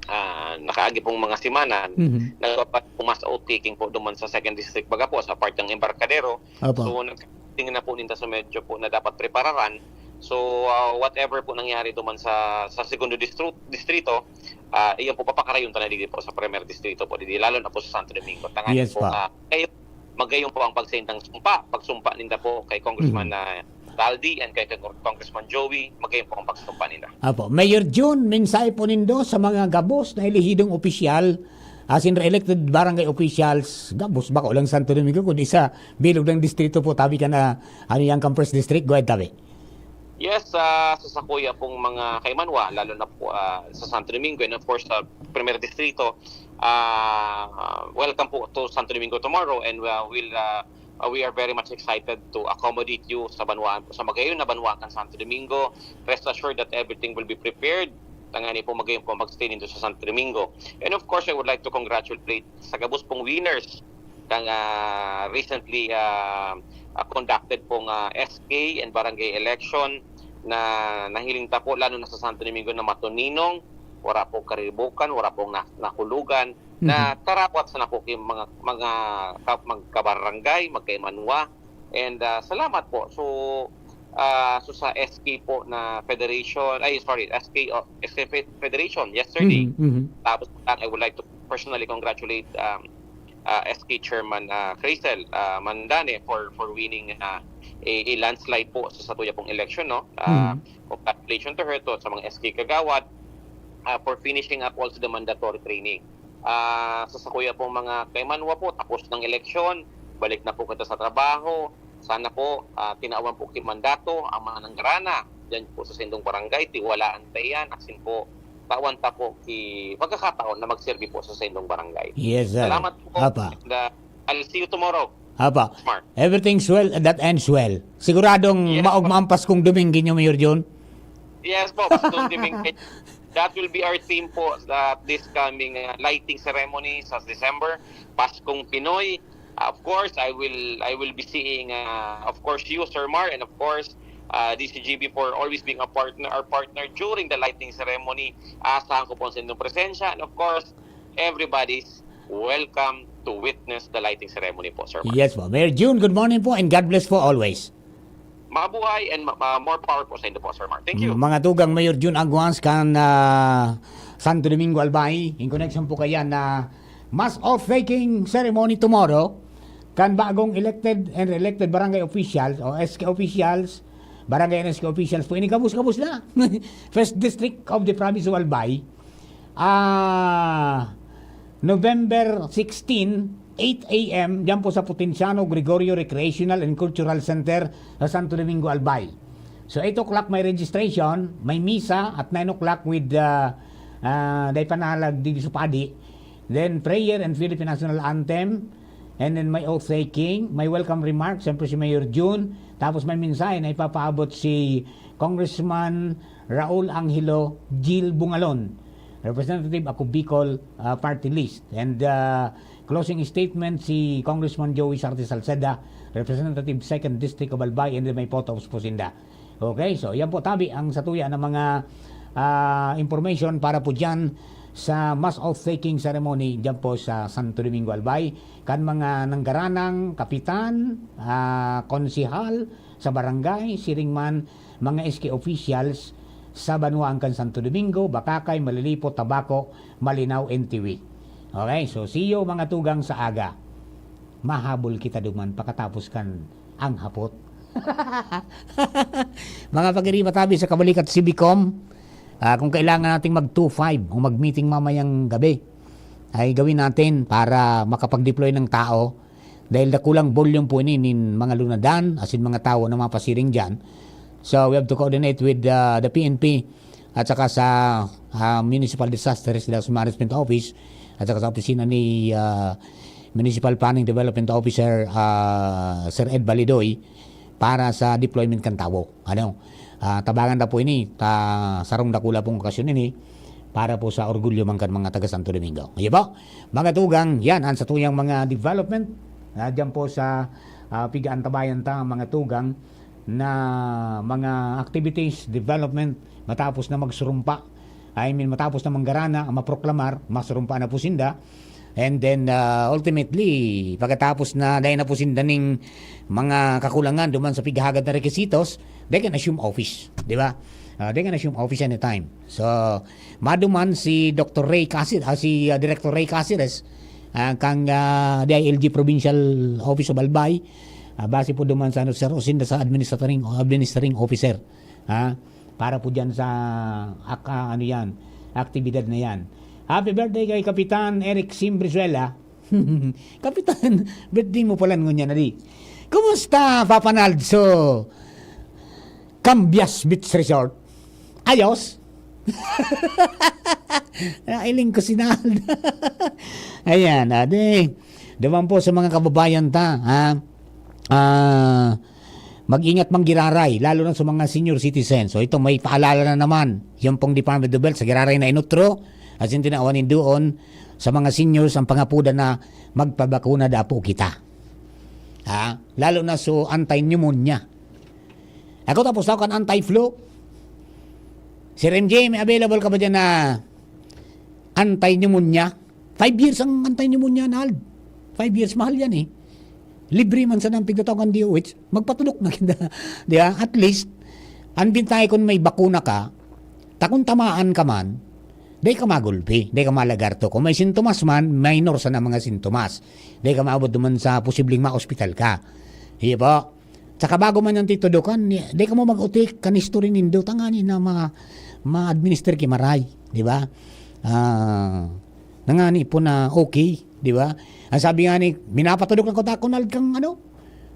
ah, nakaagi pong mga semana, Mhm. nagpapag po mass oath taking po duman sa second district, baga po, sa part ng Embarcadero. Opo. So, nagtingin na po ninda sa medyo po na dapat prepararan. So, ah, whatever po nangyari duman sa sa segundo distru- distrito, ah, iyan po papakarayon ta na dito po sa primer distrito po, dito, lalo na po sa Santo Domingo. Tangan Yes, po pa. Ah, kayo, magayon po ang pagsaindang sumpa, pagsumpa ninda po kay Congressman Mhm. ah, Zaldy and kay Cong- Congressman Joey, magayon po ang pagsumpa ninda. Apo. Mayor Jun, mensahe po nindo sa mga gabos na elehidong opisyal, as in re-elected barangay officials, gabos bako lang Santo Domingo, kundi sa bilog ng distrito po, tabi ka na, ano yan, kang first district, go ahead, tabi. Yes, ah, sa sakuya pong mga kaimanwa, lalo na po ah, sa Santo Domingo and of course sa Primer Distrito, ah, welcome po to Santo Domingo tomorrow and uh, we'll, uh, uh, we are very much excited to accommodate you sa banwaan, sa magayon na banwaan kan Santo Domingo. Rest assured that everything will be prepared. Tangani po magayon po mag-stay nindo sa Santo Domingo. And of course, I would like to congratulate sa gabos pong winners kang ah, recently ah, ah, conducted pong ah, S K and barangay election na nahiling ta po, lalo na sa Santo Domingo, na matuninong, wala pong karibukan, wala pong na, nakulugan, na tarawat sa nako ki mga mga ka, magkabarangay, magkaimanwa. And ah, salamat po. So ah, so sa S K po na federation, ay sorry, S K, oh, S K Fe- Federation yesterday. Mhm, mhm. Tapos lang, I would like to personally congratulate um, uh, S K Chairman uh, Crisel uh, Mandane for for winning uh, a, a landslide po sa satuya pong election, no? Uh, Mhm. Congratulations to her, to sa mga S K kagawad uh, for finishing up also the mandatory training. Uh, sa sakuya pong mga kaimanwa po, tapos ng eleksyon, balik na po kita sa trabaho. Sana po uh, tinawan po ki mandato ang mga nanggarana diyan po sa sindong barangay, tiwalaan ta iyan, asin po tawan ta po ki pagkakataon na magserbi po sa sindong barangay. Yes, sir. Salamat po. Apa. And, uh, I'll see you tomorrow. Apa. Smart. Everything's well that ends well. Siguradong Yes, maugma pa. Ang Paskong Domingo niyo, Mayor Jun. Yes po, Paskong Domingo. That will be our theme po sa this coming uh, lighting ceremony sa December, Paskong Pinoy. Uh, of course, I will I will be seeing uh, of course you, Sir Mar, and of course uh, D C G B for always being a partner, our partner during the lighting ceremony. Asahan ko po ang inyong presensya, and of course, everybody's welcome to witness the lighting ceremony po, Sir Mar. Yes po. Mayor Jun, good morning po and God bless po always. Mabuhay and ma- uh, more power po sa inyo po, Sir Mar. Thank you. Mga tugang, Mayor Jun Aguas kan ah, Santo Domingo, Albay, in connection po kaya na mass oath-taking ceremony tomorrow kan bagong elected and re-elected barangay officials o S K officials, barangay and S K officials po, ini kabus-kabus na. First District of the Province of Albay. Ah, November sixteen, eight a m, diyan po sa Potenciano Gregorio Recreational and Cultural Center sa Santo Domingo, Albay. So, eight o'clock may registration, may misa at nine o'clock with, ah, ah, day panalag di sa padi. Then, prayer and Philippine National Anthem. And then may oath-taking, may welcome remarks, siyempre si Mayor Jun. Tapos may mensahe na ipapaabot si Congressman Raul Angelo Gil Bungalon, Representative ako Bicol ah, Party List. And ah, closing statement si Congressman Joey Sarte Salceda, Representative Second District of Albay, and then may photo ops po sinda. Okay, so yan po tabi ang satuya ng mga ah, information para po dyan sa mass oath-taking ceremony dyan po sa Santo Domingo, Albay. Kan mga nanggaranang kapitan, ah, konsehal sa barangay, siring man mga S K officials sa banwaan kan Santo Domingo, Bacacay, Malilipot, Tabaco, Malinao, N T V. Okay, so see you mga tugang sa aga. Mahabol kita duman pakatapos kan ang hapot. Mga pag-iri, matabi sa kabalikat C B com, ah, kung kailangan nating mag two five o mag-meeting mamayang gabi, ay gawin natin para makapag-deploy ng tao. Dahil dakulang volume po ini nin mga lunadan, asin mga tawo na mapasiring dyan. So, we have to coordinate with uh, the P N P at saka sa ah, Municipal Disaster Risk Management Office at saka sa opisina ni ah, Municipal Planning Development Officer ah, Sir Ed Balidoy para sa deployment kan tawo. Ano? Ah, tabangan na po ini, ta sarong dakula pong okasyon ini para po sa orgulyo man kan mga taga Santo Domingo. Iyo po, mga tugang, yan ang satuyang mga development na dyan po sa ah, pigaantabayan ta, mga tugang, na mga activities, development, matapos na magsurumpa. I mean, matapos na manggarana, maproklamar, masurumpa na po sinda. And then, ah, ultimately, pagkatapos na dahil na po sinda ning mga kakulangan duman sa pighahagad na requisitos, they can assume office, di ba? Ah, they can assume office anytime. So, maduman si Doctor Ray Casir, ah, si ah, Director Ray Casires, ah, kang ah, D I L G Provincial Office of Albay, ah, base po duman sa ano, Sir Osinda sa administering, administering officer. Ha? Para po dyan sa ak- ah, ano yan, aktibidad na yan. Happy birthday kay Kapitan Eric Sim Brizuela. Kapitan, birthday mo pala ngunyan na di. Kumusta, Papa Naldo? Cambias Beach Resort. Ayos? Nailing ko si Naldo. Ayan, ade. Duman po sa mga kababayan ta, ha? Ah, mag-ingat mang giraray, lalo na sa mga senior citizen. So ito, may paalala na naman. Yung pong Department of Health sa giraray na inutro, as in tinawan doon, sa mga seniors, ang pangapudan na magpabakuna dapo kita. Ha? Lalo na so anti-pneumonia. Ako tapos ako kan anti-flu. Sir M J, may available ka ba dyan na anti-pneumonia? Five years ang anti-pneumonia, Nald. Five years, mahal yan eh. Libre man sana ang pigtatawag kan D O H, magpatulok na kita. Di ba? At least, ang bintay kung may bakuna ka, ta kung tamaan ka man, di ka magulpi, di ka malagarto. Kung may sintomas man, minor sana mga sintomas. Di ka maabot duman sa posibleng ma-hospital ka. Iya po. Tsaka bago man yan titudukan, di ka mo mag-utik, kan history nindo, tangani na ma, ma-administer ki maray, di ba? Ah, nangani po na okay, di ba? Ang sabi nga ni, minapatudok na ko ta, Kunald, kang ano?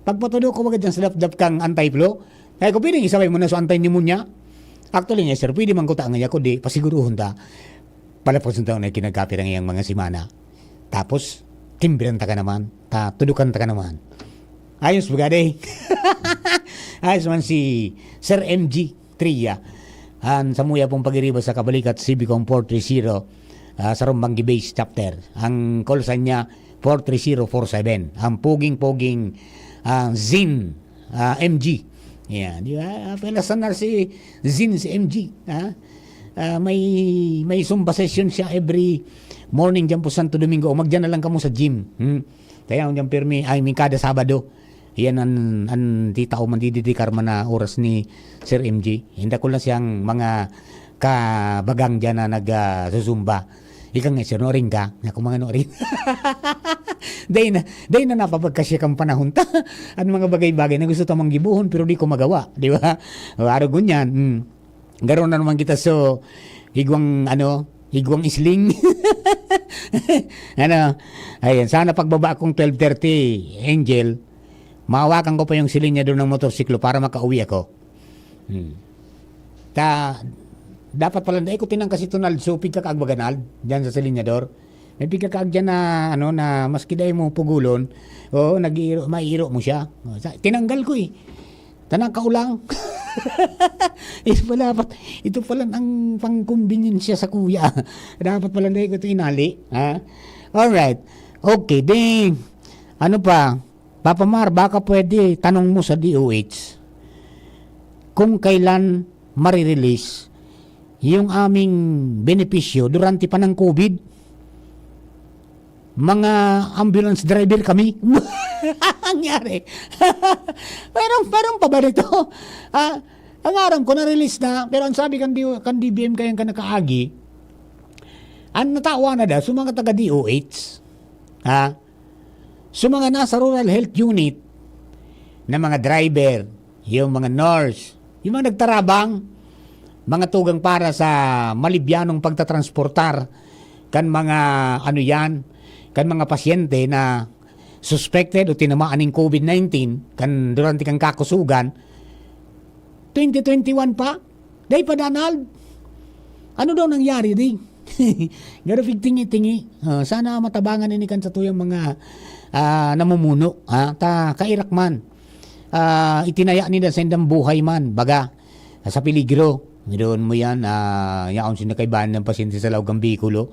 Pagpatudok ko, wagad dyan sa dapdap kang anti-flu. Kaya ko, pwedeng isabay mo na sa anti-pneumonia? Actually nga, sir, pwede man ko ta, ngaya ko, di, pasiguruhon ta. Palapasun ta na kinagkapirang iyang mga simana. Tapos, timbiran ta ka naman. Ta, tudukan ta ka naman. Ayos, bagade. Ayos man si Sir M G Tria. An samuya pong pagiriba sa Kabalikat, C B com four three zero, ah, sa Rumbanggi Base Chapter. Ang call sign niya, four three zero four seven. Ang puging-puging ah, Zin ah, M G. Yeah, di ba? Ah, pala sana si Zin, si M G, ha? Ah, may, may Zumba session siya every morning dyan po Santo Domingo. O magdyan na lang kamo sa gym. Hmm? Kaya ang dyan pirmi, I mean, kada Sabado. Yan ang, ang titao man dididikar man na oras ni Sir M G. Hindi ko lang siyang mga kabagang dyan na nag, ah, susumba. Ika nga, sir, nuring ka? Ako mga nuring. Dahil na, dahil na napapagkasya kang panahon ta. Ang mga bagay-bagay na gusto tamang gibuhon, pero di ko magawa. Di ba? Araw gunyan. Mm. Garo na naman kita. So, igwang, ano, igwang isling. Ano, ayan, sana pagbaba akong twelve thirty, Angel, mahawakan ko pa yung silinyador ng motorsiklo para makauwi ako. Hmm. Ta, dapat pala, eh, ko tinang kasi tunal, supig ka kaagbaganal, dyan sa silinyador. May pigkakaagyan na, ano, na maski dai mo pugulon, oo, nag-iiro, maiiro mo siya. O, sa, tinanggal ko eh. Tanang kaulang. Ito pala, dapat, ito pala ang pang-convenience sa kuya. Dapat pala na ko ito inali. Ha? Alright. Okay, ding. Ano pa? Papa Mar, baka pwede tanong mo sa D O H kung kailan marirelease yung aming benepisyo durante pa ng COVID. Mga ambulance driver kami. Nangyari. Meron, meron pa ba nito? Ah, ang aram ko, na-release na. Pero ang sabi kan, D O, kan D B M kaya kan nakaagi, ang natawa na daw, sa mga taga D O H, ha? Sa mga nasa rural health unit, na mga driver, yung mga nurse, yung mga nagtarabang, mga tugang para sa malibyanong pagtatransportar kan mga, ano yan, kan mga pasyente na suspected o tinamaan ning COVID nineteen, kan durante kan kakusugan, twenty twenty-one pa, dai pa, Donald. Ano daw nangyari, di? Garo pigtingi-tingi. Ah, sana matabangan ini kan satuyang mga, ah, namumuno, ha? Ta, kairak man. Ah, itinaya nila sa indang buhay man, baga, sa peligro. Doon mo yan, ah, yaon sinda kaibahan ng pasyente sa Laogang Bikulo.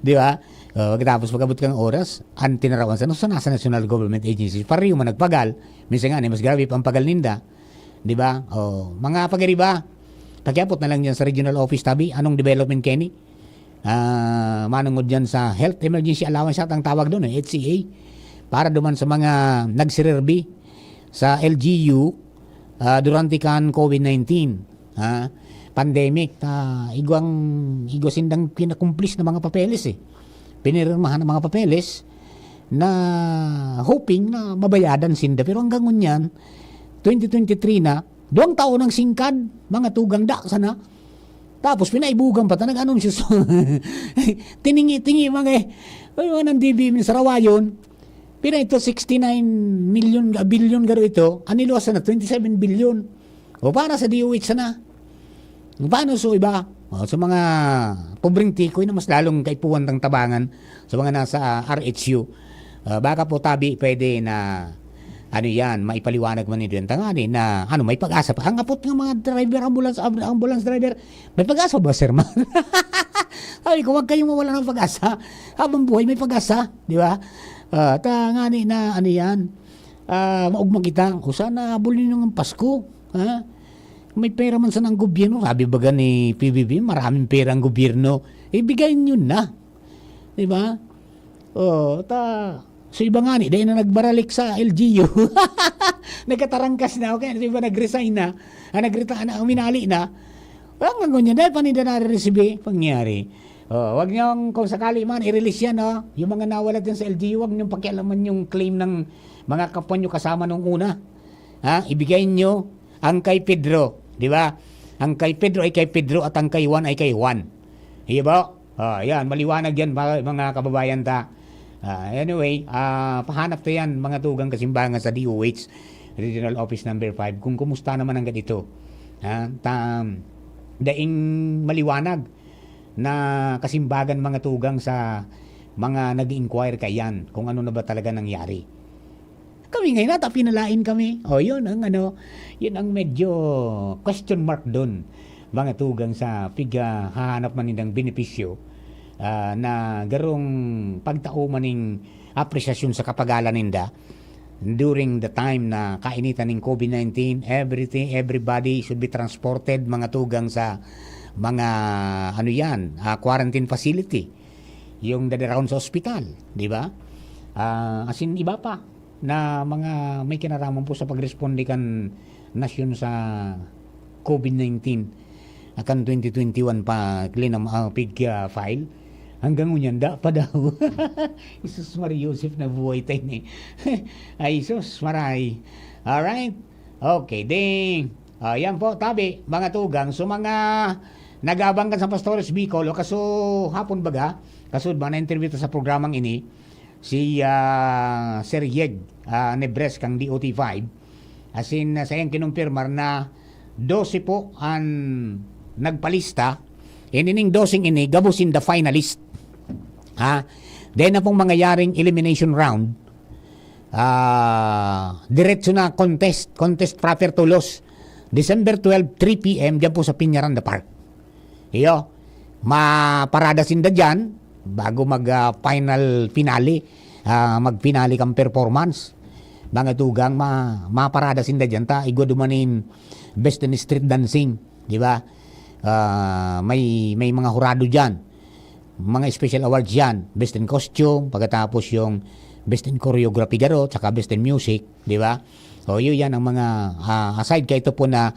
Di ba? Ah, pagkatapos pag-abot kang oras, ang tinarawan sa, sa nasa national government agency, pareho man nagpagal. Minsan nga, mas grabe pa ang pagal ninda. Di ba? O, mga pagariba, pakiabot na lang dyan sa regional office tabi. Anong development, Kenny? Ah, manungod dyan sa health emergency allowance, yata ang tawag doon, eh, H E A. Para duman sa mga nagsirerbi sa L G U, ah, durante kan COVID nineteen, ha? Pandemic, ah, igwang, igwa sindang kinakumplis na mga papeles, eh. Pinirmahan ng mga papeles na hoping na mabayadan sinda. Pero hanggang ngunyan, twenty twenty-three na, duwang taon ang singkad, mga tugang da sana. Tapos pinaibugan pa ta, nag-anunsyo sa tiningi-tingi mga, eh. Ay, mga ng D B M sa Rawayon, pira ito, sixty-nine million, billion garo ito, ang niluwas sana, twenty-seven billion. O, para sa D O H sana. Paano sa iba? O, sa mga pobreng tikoy na mas lalong kaipuhan tang tabangan, sa mga nasa, ah, R H U, ah, baka po tabi pwede na, ano yan, maipaliwanag man ninyo yan tangani na, ano, may pag-asa pa. Ang apot ng mga driver, ambulance, ab-, ambulance driver, may pag-asa ba, sir, man? Sabi ko, "Huwag kayong mawala ng pag-asa. Habang buhay, may pag-asa." Di ba? Ah, tangani na, ano yan, ah, maugma kita. O sana, abol ninyo ng Pasko. Ha? May pera man sana ang gobyerno. Sabi baga ni P B B, "Maraming pera ang gobyerno. Ibigay nyo na." Di ba? O, ta, so iba nga ni, dahil na nagbaralik sa L G U. Nagkatarangkas na, okay? So iba nag-resign na. Ah, nagreta-, na, uminali na. Ang ngunyan, dahil pa ninda nare-receive, pangyari. O, wag niyong, kung sakali man, i-release yan, oh. Yung mga nawala dyan sa L G U, wag niyong pakialaman yung claim ng mga kapwa nyo kasama nung una. Ha? Ibigay nyo ang kay Pedro, di ba? Ang kay Pedro ay kay Pedro at ang kay Juan ay kay Juan. Di ba? Ah, yan, maliwanag yan, mga, mga kababayan ta. Ah, anyway, ah, pahanap ta yan, mga tugang kasimbangan sa D O H, Regional Office Number five, kung kumusta naman ang ganito. Ha? Ta-, daing maliwanag na kasimbagan, mga tugang, sa mga nag-inquire kayan kung ano na ba talaga nangyari. Kami ngayon, ata pinalain kami. O, yun ang ano, yun ang medyo question mark dun. Mga tugang sa pighahanap man nindang benepisyo, ah, na garong pagtao man ning apresyasyon sa kapagalan ninda during the time na kainitan ning COVID nineteen, everything, everybody should be transported, mga tugang sa mga, ano yan, ah, quarantine facility. Yung dadaraon sa ospital, di ba? Ah, as in, iba pa na mga may kinaraman po sa pagresponde kan nasyon sa COVID nineteen. Akan twenty twenty-one pa, klinam-, ah, pig, ah, file. Hanggang ngunyan, da pa daw. Jesus Maria Joseph na buhay tayo ni. Ay, sus, maray. Alright. Okay, ding. Ah, yan po, tabi, mga tugang. So, mga nag-aabang kan sa Pastores Bicol, o kaso hapon baga, kaso ba na-interview ta sa programang ini, si, ah, Sir Yeg, ah, Nebres kang D O T five. As in, ah, sa iyang kinumpirmar na dose po ang nagpalista. And ining doseng ini, gabos in the finalist. Ha? Then na pong mangyayaring elimination round, ah, diretso na contest, contest proper to lose. December twelve, three p.m., dyan po sa Peñaranda Park. Iyo, maparada sinda dyan bago mag, ah, final finale, ah, mag-finale kang performance. Mga tugang, ma-, maparada sinda dyan, ta igwa duman nin best in street dancing, di ba? Ah, may, may mga hurado dyan, mga special awards yan, best in costume, pagkatapos yung best in choreography garo, tsaka best in music, di ba? O, yun yan ang mga, ah, aside kay ito po na,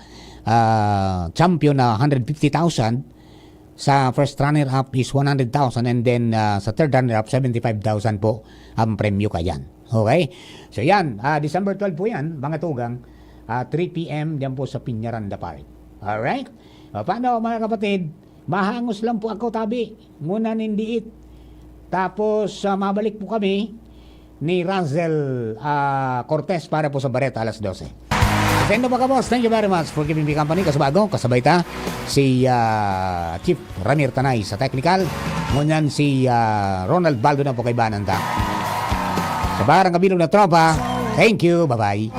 ah, champion na hundred fifty thousand, sa first runner-up is one hundred thousand, and then, ah, sa third runner-up, seventy-five thousand po ang premyo kayan. Okay? So yan, ah, December twelve po yan, mga tugang, ah, three p.m. dyan po sa Peñaranda Park. Alright? O, paano, mga kapatid? Mahangos lang po ako, tabi. Nguna nin diit. Tapos, ah, mabalik po kami ni Russell, ah, Cortez para po sa Bareta alas dose. Sendo mga boss, thank you very much for giving me company. Kasubago, kasabay ta si, ah, Chief Ramir Tanay sa technical. Ngunyan si, ah, Ronald Baldo na po kaibanan ta. Sa barang kabilog na tropa, thank you, bye-bye.